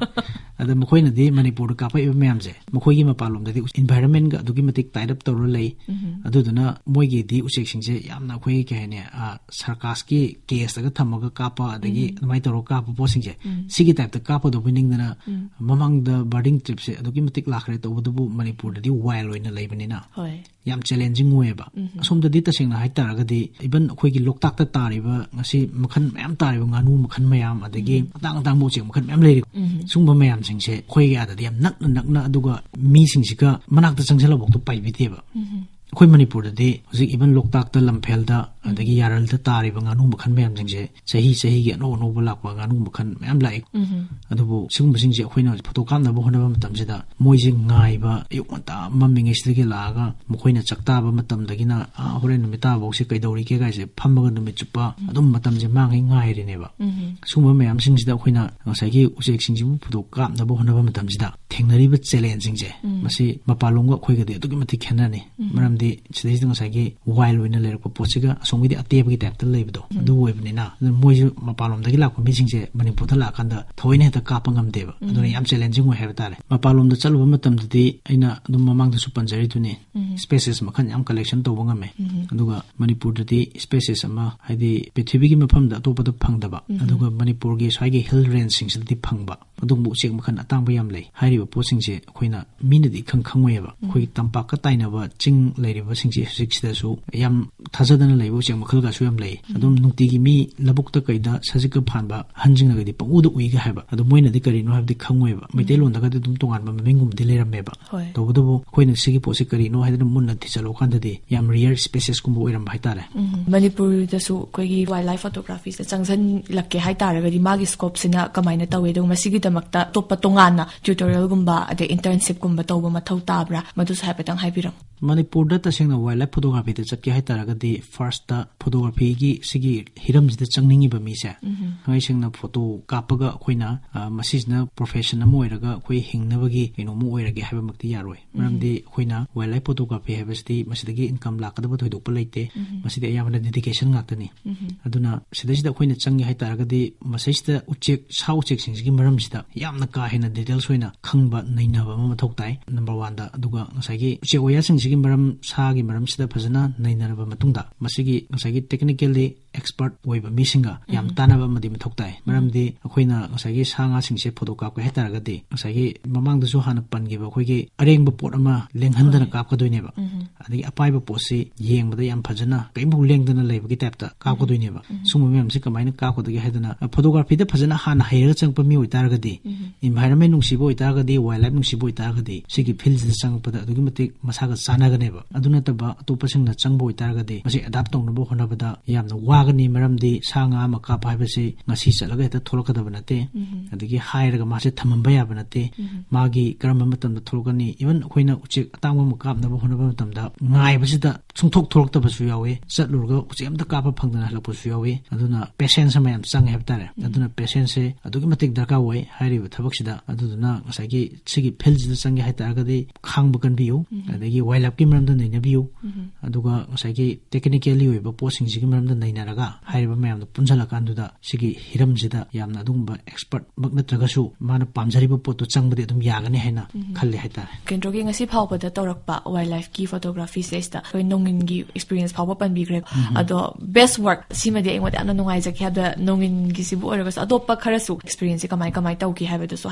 ꯑꯗ ꯃꯈꯣꯏꯅꯗꯤ ꯃꯅꯤꯄꯨꯔꯗ ꯀꯥꯞꯄꯛꯏꯕ ꯃꯌꯥꯝꯁꯦ, ꯃꯈꯣꯏꯒꯤ ꯃꯄꯥꯟꯂꯣꯝꯗꯗꯤ environment-ꯒ ꯑꯗꯨꯛꯀꯤ ꯃꯇꯤꯛ tie up ꯇꯧꯔ ꯂꯩ꯫ ꯎꯝ꯫ ꯑꯗꯨꯗꯨꯅ ꯃꯣꯏꯒꯤꯗꯤ ꯎꯆꯦꯛꯁꯤꯡꯁꯦ ꯌꯥꯝꯅ ꯑꯩꯈꯣꯏꯒꯤ, ꯀꯩ ꯍꯥꯏꯅꯤ, ꯑ, circus-ꯀꯤ cage-ꯇꯒ ꯊꯝꯃꯒ ꯀꯥꯞꯄ, ꯑꯗꯒꯤ ꯎꯝ꯫ ꯑꯗꯨꯃꯥꯏꯅ ꯇꯧꯔꯒ ꯀꯥꯞꯄ ꯄꯣꯠꯁꯤꯡꯁꯦ, ꯎꯝ꯫ ꯁꯤꯒꯤ type-ꯇ ꯀꯥꯞꯄꯗꯧꯕꯩ ꯅꯤꯡꯗꯅ ꯎꯝ꯫ ꯃꯃꯥꯡꯗ birding trip-ꯁꯦ ꯑꯗꯨꯛꯀꯤ ꯃꯇꯤꯛ ꯂꯥꯛꯈ꯭ꯔꯦ꯫ ꯇꯧꯕꯇꯕꯨ ꯃꯅꯤꯄꯨꯔꯗꯗꯤ wild ꯑꯣꯏꯅ ꯂꯩꯕꯅꯤꯅ ꯍꯣꯏ꯫ ꯌꯥꯝ challenging ꯑꯣꯏꯌꯦꯕ꯫ ꯎꯝ꯫ ꯑꯁꯣꯝꯗꯗꯤ ꯇꯁꯦꯡꯅ ꯍꯥꯏꯇꯥꯔꯒꯗꯤ even ꯑꯩꯈꯣꯏꯒꯤ ꯂꯣꯛꯇꯥꯛꯇ ꯇꯥꯔꯤꯕ, ꯉꯁꯤ ꯃꯈꯜ ꯃꯌꯥꯝ ꯇꯥꯔꯤꯕ ꯉꯥꯅꯨ ꯃꯈꯜ ꯃꯌꯥꯝ, ꯑꯗꯒꯤ ꯎꯝ꯫ ꯑꯇꯥꯡ ꯑꯇꯥꯡꯕ ꯎꯆꯦꯛ ꯃꯈꯜ ꯃꯌꯥꯝ ꯂꯩꯔꯤ꯫ ꯎꯝ꯫ ꯁꯤꯒꯨꯝꯕ ꯃꯌꯥꯝꯁꯤꯡꯁꯦ ꯑꯩꯈꯣꯏꯒꯤ ꯑꯥꯗꯗꯤ ꯌꯥꯝ ꯅꯛꯅ ꯅꯛꯅ, ꯑꯗꯨꯒ ꯃꯤꯁꯤꯡꯁꯤꯒ ꯃꯅꯥꯛꯇ ꯆꯪꯁꯤꯜꯂꯐꯥꯎꯗ ꯄꯥꯏꯕꯤꯗꯦꯕ꯫ ꯎꯝ꯫ ꯑꯩꯈꯣꯏ ꯃꯅꯤꯄꯨꯔꯗꯗꯤ ꯍꯧꯖꯤꯛ even ꯂꯣꯛꯇꯥꯛꯇ, ꯂꯝꯐꯦꯜꯗ, ꯎꯝ꯫ ꯑꯗꯒꯤ ꯌꯥꯔꯜꯗ ꯇꯥꯔꯤꯕ ꯉꯥꯅꯨ ꯃꯈꯜ ꯃꯌꯥꯝꯁꯤꯡꯁꯦ ꯆꯍꯤ ꯆꯍꯤꯒꯤ ꯑꯅꯧ ꯑꯅꯧꯕ ꯂꯥꯛꯄ ꯉꯥꯅꯨ ꯃꯈꯜ ꯃꯌꯥꯝ ꯂꯥꯛꯏ꯫ ꯎꯝ꯫ ꯑꯗꯨꯕꯨ ꯁꯤꯒꯨꯝꯕꯁꯤꯡꯁꯦ ꯑꯩꯈꯣꯏꯅ ꯍꯧꯖꯤꯛ photo ꯀꯥꯞꯅꯕ ꯍꯣꯠꯅꯕ ꯃꯇꯝꯁꯤꯗ ꯃꯣꯏꯁꯦ ꯉꯥꯏꯕ, ꯑꯌꯨꯛ ꯉꯟꯇꯥ ꯃꯝꯃꯤꯉꯩꯁꯤꯗꯒꯤ ꯂꯥꯛꯑꯒ ꯃꯈꯣꯏꯅ ꯆꯥꯛ ꯇꯥꯕ ꯃꯇꯝꯗꯒꯤꯅ, ꯑꯥ, ꯍꯣꯔꯦꯟ ꯅꯨꯃꯤꯠ ꯇꯥꯕꯐꯥꯎꯁꯦ ꯀꯩꯗꯧꯔꯤꯒꯦ ꯀꯥꯏꯁꯦ ꯐꯝꯃꯒ ꯅꯨꯃꯤꯠ ꯆꯨꯞꯄ ꯎꯝ꯫ ꯑꯗꯨꯝ ꯃꯇꯝꯁꯦ ꯃꯥꯡꯉꯩ ꯉꯥꯏꯔꯤꯅꯦꯕ꯫ ꯎꯝ꯫ ꯁꯤꯒꯨꯝꯕ ꯃꯌꯥꯝꯁꯤꯡꯁꯤꯗ ꯑꯩꯈꯣꯏꯅ ꯉꯁꯥꯏꯒꯤ ꯎꯆꯦꯛꯁꯤꯡꯁꯤꯕꯨ photo ꯀꯥꯞꯅꯕ ꯍꯣꯠꯅꯕ ꯃꯇꯝꯁꯤꯗ ꯊꯦꯡꯅꯔꯤꯕ challenge-ꯁꯤꯡꯁꯦ, ꯎꯝ꯫ ꯃꯁꯤ ꯃꯄꯥꯟꯂꯣꯝꯒ ꯑꯩꯈꯣꯏꯒꯗꯤ ꯑꯗꯨꯛꯀꯤ ꯃꯇꯤꯛ ꯈꯦꯠꯅꯅꯤ꯫ ꯎꯝ꯫ ꯃꯔꯝꯗꯤ ꯁꯤꯗꯩꯁꯤꯗ ꯉꯁꯥꯏꯒꯤ wild ꯑꯣꯏꯅ ꯂꯩꯔꯛꯄ ꯄꯣꯠꯁꯤꯒ ꯑꯁꯣꯝꯒꯤꯗꯤ ꯑꯇꯦꯕꯒꯤ type-ꯇ ꯂꯩꯕꯗꯣ, ꯎꯝ꯫ ꯑꯗꯨ ꯑꯣꯏꯕꯅꯤꯅ, ꯑꯗꯨꯅ ꯃꯣꯏꯁꯨ, ꯃꯄꯥꯟꯂꯣꯝꯗꯒꯤ ꯂꯥꯛꯄ ꯃꯤꯁꯤꯡꯁꯦ ꯃꯅꯤꯄꯨꯔꯗ ꯂꯥꯛꯑꯀꯥꯟꯗ ꯊꯑꯣꯏꯅ ꯍꯦꯛꯇ ꯀꯥꯞꯄ ꯉꯝꯗꯦꯕ꯫ ꯎꯝ꯫ ꯑꯗꯨꯅ ꯌꯥꯝ challenging ꯑꯣꯏ ꯍꯥꯏꯕ ꯇꯥꯔꯦ꯫ ꯃꯄꯥꯟꯂꯣꯝꯗ ꯆꯠꯂꯨꯕ ꯃꯇꯝꯗꯗꯤ ꯑꯩꯅ ꯑꯗꯨꯝ ꯃꯃꯥꯡꯗꯁꯨ ꯄꯟꯖꯔꯤꯗꯨꯅꯤ, ꯎꯝ꯫ species ꯃꯈꯜ ꯌꯥꯝ collection ꯇꯧꯕ ꯉꯝꯃꯦ꯫ ꯎꯝ꯫ ꯑꯗꯨꯒ ꯃꯅꯤꯄꯨꯔꯗꯗꯤ species ꯑꯃ, ꯍꯥꯏꯗꯤ ꯄ꯭ꯔꯤꯊꯤꯕꯤꯒꯤ ꯃꯐꯝꯗ ꯑꯇꯣꯞꯄꯗ ꯐꯪꯗꯕ, ꯎꯝ꯫ ꯑꯗꯨꯒ ꯃꯅꯤꯄꯨꯔꯒꯤ ꯁ꯭ꯋꯥꯏꯒꯤ hill range-ꯁꯤꯡꯁꯤꯗꯗꯤ ꯐꯪꯕ ꯑꯗꯨꯒꯨꯝꯕ ꯎꯆꯦꯛ ꯃꯈꯜ ꯑꯇꯥꯡꯕ ꯌꯥꯝ ꯂꯩ꯫ ꯍꯥꯏꯔꯤꯕ ꯄꯣꯠꯁꯤꯡꯁꯦ ꯑꯩꯈꯣꯏꯅ ꯃꯤꯅꯗꯤ ꯏꯈꯪ ꯈꯪꯉꯣꯏꯌꯦꯕ꯫ ꯎꯝ꯫ ꯑꯩꯈꯣꯏꯒꯤ ꯇꯝꯄꯥꯛꯀ ꯇꯥꯏꯅꯕ ꯆꯤꯡ ꯂꯩꯔꯤꯕꯁꯤꯡꯁꯦ ꯍꯧꯖꯤꯛꯁꯤꯗꯁꯨ ꯌꯥꯝ ꯊꯥꯖꯗꯅ ꯂꯩꯕ ꯎꯆꯦꯛ ꯃꯈꯜꯒꯁꯨ ꯌꯥꯝ ꯂꯩ꯫ ꯎꯝ꯫ ꯑꯗꯨꯝ ꯅꯨꯡꯇꯤꯒꯤ ꯃꯤ ꯂꯧꯕꯨꯛꯇ ꯀꯩꯗ ꯁꯖꯤꯛꯀ ꯐꯥꯟꯕ ꯑꯍꯟꯁꯤꯡꯅꯒꯗꯤ ꯄꯪꯎꯗ ꯎꯏꯒ ꯍꯥꯏꯕ, ꯑꯗꯣ ꯃꯣꯏꯅꯗꯤ ꯀꯔꯤꯅꯣ ꯍꯥꯏꯕꯗꯤ ꯈꯪꯉꯣꯏꯕ꯫ ꯎꯝ꯫ ꯃꯩꯇꯩꯂꯣꯟꯗꯒꯗꯤ ꯑꯗꯨꯝ ꯇꯣꯉꯥꯟꯕ ꯃꯃꯤꯡꯒꯨꯝꯕꯗꯤ ꯂꯩꯔꯝꯃꯦꯕ꯫ ꯍꯣꯏ꯫ ꯇꯧꯕꯇꯕꯨ ꯑꯩꯈꯣꯏꯅ ꯁꯤꯒꯤ ꯄꯣꯠꯁꯦ ꯀꯔꯤꯅꯣ ꯍꯥꯏꯗꯅ ꯃꯨꯟꯅ ꯊꯤꯖꯤꯜꯂꯨꯀꯥꯟꯗꯗꯤ ꯌꯥꯝ rare species-ꯀꯨꯝꯕ ꯑꯣꯏꯔꯝꯕ ꯍꯥꯏꯇꯥꯔꯦ꯫ ꯎꯝ꯫ ꯃꯅꯤꯄꯨꯔꯗꯁꯨ ꯑꯩꯈꯣꯏꯒꯤ wildlife photography-ꯁꯦ ꯆꯪꯁꯤꯜꯂꯛꯀꯦ ꯍꯥꯏꯇꯥꯔꯒꯗꯤ ꯃꯥꯒꯤ scope-ꯁꯤꯅ ꯀꯃꯥꯏꯅ ꯇꯧꯋꯦ? ꯑꯗꯨꯒ ꯃꯁꯤꯒꯤꯗꯃꯛꯇ ꯑꯇꯣꯞꯄ ꯇꯣꯉꯥꯟꯅ tutorial-ꯒꯨꯝꯕ ꯑꯗꯩ internship-ꯀꯨꯝꯕ ꯇꯧꯕ ꯃꯊꯧ ꯇꯥꯕ꯭ꯔꯥ? ꯃꯗꯨꯁꯨ ꯍꯥꯏꯐꯦꯠꯇꯪ ꯍꯥꯏꯕꯤꯔꯝꯃꯨ꯫ ꯃꯅꯤꯄꯨꯔꯗ ꯇꯁꯦꯡꯅ wildlife photography-ꯗ ꯆꯠꯀꯦ ꯍꯥꯏꯇꯥꯔꯒꯗꯤ first-ꯇ photography-ꯒꯤ ꯁꯤꯒꯤ ꯍꯤꯔꯝꯁꯤꯗ ꯆꯪꯅꯤꯡꯉꯤꯕ ꯃꯤꯁꯦ, ꯎꯝ꯫ ꯊꯥꯡꯉꯩ ꯁꯦꯡꯅ photo ꯀꯥꯞꯄꯒ ꯑꯩꯈꯣꯏꯅ, ꯑ, ꯃꯁꯤꯁꯤꯅ profession ꯑꯃ ꯑꯣꯏꯔꯒ ꯑꯩꯈꯣꯏ ꯍꯤꯡꯅꯕꯒꯤ ꯀꯩꯅꯣꯝꯃ ꯑꯣꯏꯔꯒꯦ ꯍꯥꯏꯕꯃꯛꯇꯤ ꯌꯥꯔꯣꯏ꯫ ꯎꯝ꯫ ꯃꯔꯝꯗꯤ ꯑꯩꯈꯣꯏꯅ wildlife photography ꯍꯥꯏꯕꯁꯤꯗꯤ ꯃꯁꯤꯗꯒꯤ income ꯂꯥꯛꯀꯗꯕ ꯊꯣꯏꯗꯣꯛꯄ ꯂꯩꯇꯦ꯫ ꯎꯝ꯫ ꯃꯁꯤꯗꯤ ꯑꯌꯥꯝꯕꯅ dedication ꯉꯥꯛꯇꯅꯤ꯫ ꯎꯝ꯫ ꯑꯗꯨꯅ ꯁꯤꯗꯩꯁꯤꯗ ꯑꯩꯈꯣꯏꯅ ꯆꯪꯒꯦ ꯍꯥꯏꯇꯥꯔꯒꯗꯤ ꯃꯁꯤꯗꯩꯁꯤꯗ ꯎꯆꯦꯛ, ꯁꯥ ꯎꯆꯦꯛꯁꯤꯡꯁꯤꯒꯤ ꯃꯔꯝꯁꯤꯗ ꯌꯥꯝꯅ ꯀꯥ ꯍꯦꯟꯅ details ꯑꯣꯏꯅ ꯈꯪꯕ, ꯅꯩꯅꯕ ꯑꯃ ꯃꯊꯧ ꯇꯥꯏ, number one ꯗ꯫ ꯑꯗꯨꯒ ꯉꯁꯥꯏꯒꯤ ꯎꯆꯦꯛ ꯋꯥꯌꯥꯁꯤꯡꯁꯤꯒꯤ ꯃꯔꯝ, ꯁꯥꯒꯤ ꯃꯔꯝꯁꯤꯗ ꯐꯖꯅ ꯅꯩꯅꯔꯕ ꯃꯇꯨꯡꯗ, ꯃꯁꯤꯒꯤ ꯉꯁꯥꯏꯒꯤ technically expert ꯑꯣꯏꯕ ꯃꯤꯁꯤꯡꯒ ꯌꯥꯝ ꯎꯝ꯫ ꯇꯥꯟꯅꯕ ꯑꯃꯗꯤ ꯃꯊꯧ ꯇꯥꯏ꯫ ꯎꯝ꯫ ꯃꯔꯝꯗꯤ ꯑꯩꯈꯣꯏꯅ ꯉꯁꯥꯏꯒꯤ ꯁꯥ ꯉꯥꯁꯤꯡꯁꯦ photo ꯀꯥꯞꯀꯦ ꯍꯥꯏꯇꯥꯔꯒꯗꯤ, ꯉꯁꯥꯏꯒꯤ ꯃꯃꯥꯡꯗꯁꯨ ꯍꯥꯟꯅ ꯄꯟꯈꯤꯕ ꯑꯩꯈꯣꯏꯒꯤ ꯑꯔꯦꯡꯕ ꯄꯣꯠ ꯑꯃ ꯂꯦꯡꯍꯟꯗꯅ ꯍꯣꯏ꯫ ꯀꯥꯞꯀꯗꯣꯏꯅꯦꯕ꯫ ꯎꯝ꯫ ꯑꯗꯒꯤ ꯑꯄꯥꯏꯕ ꯄꯣꯠꯁꯤ ꯌꯦꯡꯕꯗ ꯌꯥꯝ ꯐꯖꯅ ꯀꯔꯤꯝꯐꯥꯎ ꯂꯦꯡꯗꯅ ꯂꯩꯕꯒꯤ type ꯇ ꯀꯥꯞꯀꯗꯣꯏꯅꯦꯕ꯫ ꯎꯝ꯫ ꯁꯨꯝꯕ ꯃꯌꯥꯝꯁꯤ ꯀꯃꯥꯏꯅ ꯀꯥꯞꯀꯗꯒꯦ ꯍꯥꯏꯗꯅ, ꯑ, photography ꯗ ꯐꯖꯅ ꯍꯥꯟꯅ ꯍꯩꯔꯒ ꯆꯪꯉꯛꯄ ꯃꯤ ꯑꯣꯏꯇꯥꯔꯒꯗꯤ, ꯎꯝ꯫ Environment ꯅꯨꯡꯁꯤꯕ ꯑꯣꯏꯇꯥꯔꯒꯗꯤ, wildlife ꯅꯨꯡꯁꯤꯕ ꯑꯣꯏꯇꯥꯔꯒꯗꯤ, ꯁꯤꯒꯤ field ꯁꯤꯗ ꯆꯪꯉꯛꯄꯗ ꯑꯗꯨꯛꯀꯤ ꯃꯇꯤꯛ ꯃꯁꯥꯒ ꯆꯥꯟꯅꯒꯅꯦꯕ꯫ ꯑꯗꯨ ꯅꯠꯇꯕ ꯑꯇꯣꯞꯄꯁꯤꯡꯅ ꯆꯪꯕ ꯑꯣꯏꯇꯥꯔꯒꯗꯤ, ꯃꯁꯤ adapt ꯇꯧꯅꯕ ꯍꯣꯠꯅꯕꯗ ꯌꯥꯝꯅ ꯋꯥꯒꯅꯤ, ꯃꯔꯝꯗꯤ ꯁꯥ ꯉꯥ ꯑꯃ ꯀꯥꯞꯄ ꯍꯥꯏꯕꯁꯤ ꯉꯁꯤ ꯆꯠꯂꯒ ꯍꯦꯛꯇ ꯊꯣꯛꯂꯛꯀꯗꯕ ꯅꯠꯇꯦ꯫ ꯎꯝ꯫ ꯑꯗꯒꯤ ꯍꯥꯏꯔꯒ ꯃꯥꯁꯦ ꯊꯝꯃꯝꯕ ꯌꯥꯕ ꯅꯠꯇꯦ꯫ ꯎꯝ꯫ ꯃꯥꯒꯤ ꯀꯔꯝꯕ ꯃꯇꯝꯗ ꯊꯣꯛꯂꯛꯀꯅꯤ, even ꯑꯩꯈꯣꯏꯅ ꯎꯆꯦꯛ ꯑꯇꯥꯡꯕ ꯑꯃ ꯀꯥꯞꯅꯕ ꯍꯣꯠꯅꯕ ꯃꯇꯝꯗ ꯉꯥꯏꯕꯁꯤꯗ ꯁꯨꯡꯊꯣꯛ ꯊꯣꯛꯂꯛꯇꯕꯁꯨ ꯌꯥꯎꯏ, ꯆꯠꯂꯨꯔꯒ ꯎꯆꯦꯛ ꯑꯝꯇ ꯀꯥꯞꯄ ꯐꯪꯗꯅ ꯍꯜꯂꯛꯄꯁꯨ ꯌꯥꯎꯏ꯫ ꯑꯗꯨꯅ patience ꯑꯃ ꯌꯥꯝ ꯆꯪꯉꯦ ꯍꯥꯏꯕ ꯇꯥꯔꯦ꯫ ꯎꯝ꯫ ꯑꯗꯨꯅ patience ꯁꯦ ꯑꯗꯨꯛꯀꯤ ꯃꯇꯤꯛ ꯗꯔꯀꯥꯔ ꯑꯣꯏ ꯍꯥꯏꯔꯤꯕ ꯊꯕꯛꯁꯤꯗ꯫ ꯑꯗꯨꯗꯨꯅ ꯉꯁꯥꯏꯒꯤ ꯁꯤꯒꯤ field ꯁꯤꯗ ꯆꯪꯒꯦ ꯍꯥꯏꯇꯥꯔꯒꯗꯤ ꯈꯥꯡꯕ ꯀꯟꯕꯤꯌꯨ, ꯎꯝ꯫ ꯑꯗꯒꯤ wildlife ꯀꯤ ꯃꯔꯝꯗ ꯅꯩꯅꯕꯤꯌꯨ, ꯎꯝ꯫ ꯑꯗꯨꯒ ꯉꯁꯥꯏꯒꯤ technically ꯑꯣꯏꯕ ꯄꯣꯠꯁꯤꯡꯁꯤꯒꯤ ꯃꯔꯝꯗ ꯅꯩꯅꯔꯒ ꯍꯥꯏꯔꯤꯕ ꯃꯌꯥꯝꯗꯣ ꯄꯨꯟꯁꯤꯜꯂꯀꯥꯟꯗꯨꯗ ꯁꯤꯒꯤ ꯍꯤꯔꯝꯁꯤꯗ ꯌꯥꯝꯅ ꯑꯗꯨꯒꯨꯝꯕ expert ꯃꯛ ꯅꯠꯇ꯭ꯔꯒꯁꯨ ꯃꯥꯅ ꯄꯥꯝꯖꯔꯤꯕ ꯄꯣꯠꯇꯣ ꯆꯪꯕꯗꯤ ꯑꯗꯨꯝ ꯌꯥꯒꯅꯤ ꯍꯥꯏꯅ ꯎꯝ꯫ ꯈꯜꯂꯦ ꯍꯥꯏꯇꯥꯔꯦ꯫ ꯀꯦꯟꯗ꯭ꯔꯣꯒꯤ ꯉꯁꯤ ꯐꯥꯎꯕꯗ ꯇꯧꯔꯛꯄ wildlife ꯀꯤ photography ꯁꯤꯗꯩꯁꯤꯗ ꯑꯩꯈꯣꯏ ꯅꯣꯡꯏꯟꯒꯤ experience ꯐꯥꯎꯕ ꯄꯟꯕꯤꯈ꯭ꯔꯦ꯫ ꯎꯝ꯫ ꯑꯗꯣ best work ꯁꯤꯃꯗꯤ ꯑꯩꯉꯣꯟꯗ ꯌꯥꯝꯅ ꯅꯨꯡꯉꯥꯏꯖꯈꯤ꯫ ꯑꯗ ꯅꯣꯡꯏꯟꯒꯤꯁꯤꯕꯨ ꯑꯣꯏꯔꯒꯁꯨ ꯑꯇꯣꯞꯄ ꯈꯔꯁꯨ experience ꯁꯦ ꯀꯃꯥꯏ ꯀꯃꯥꯏ ꯇꯧꯈꯤ ꯍꯥꯏꯕꯗꯨꯁꯨ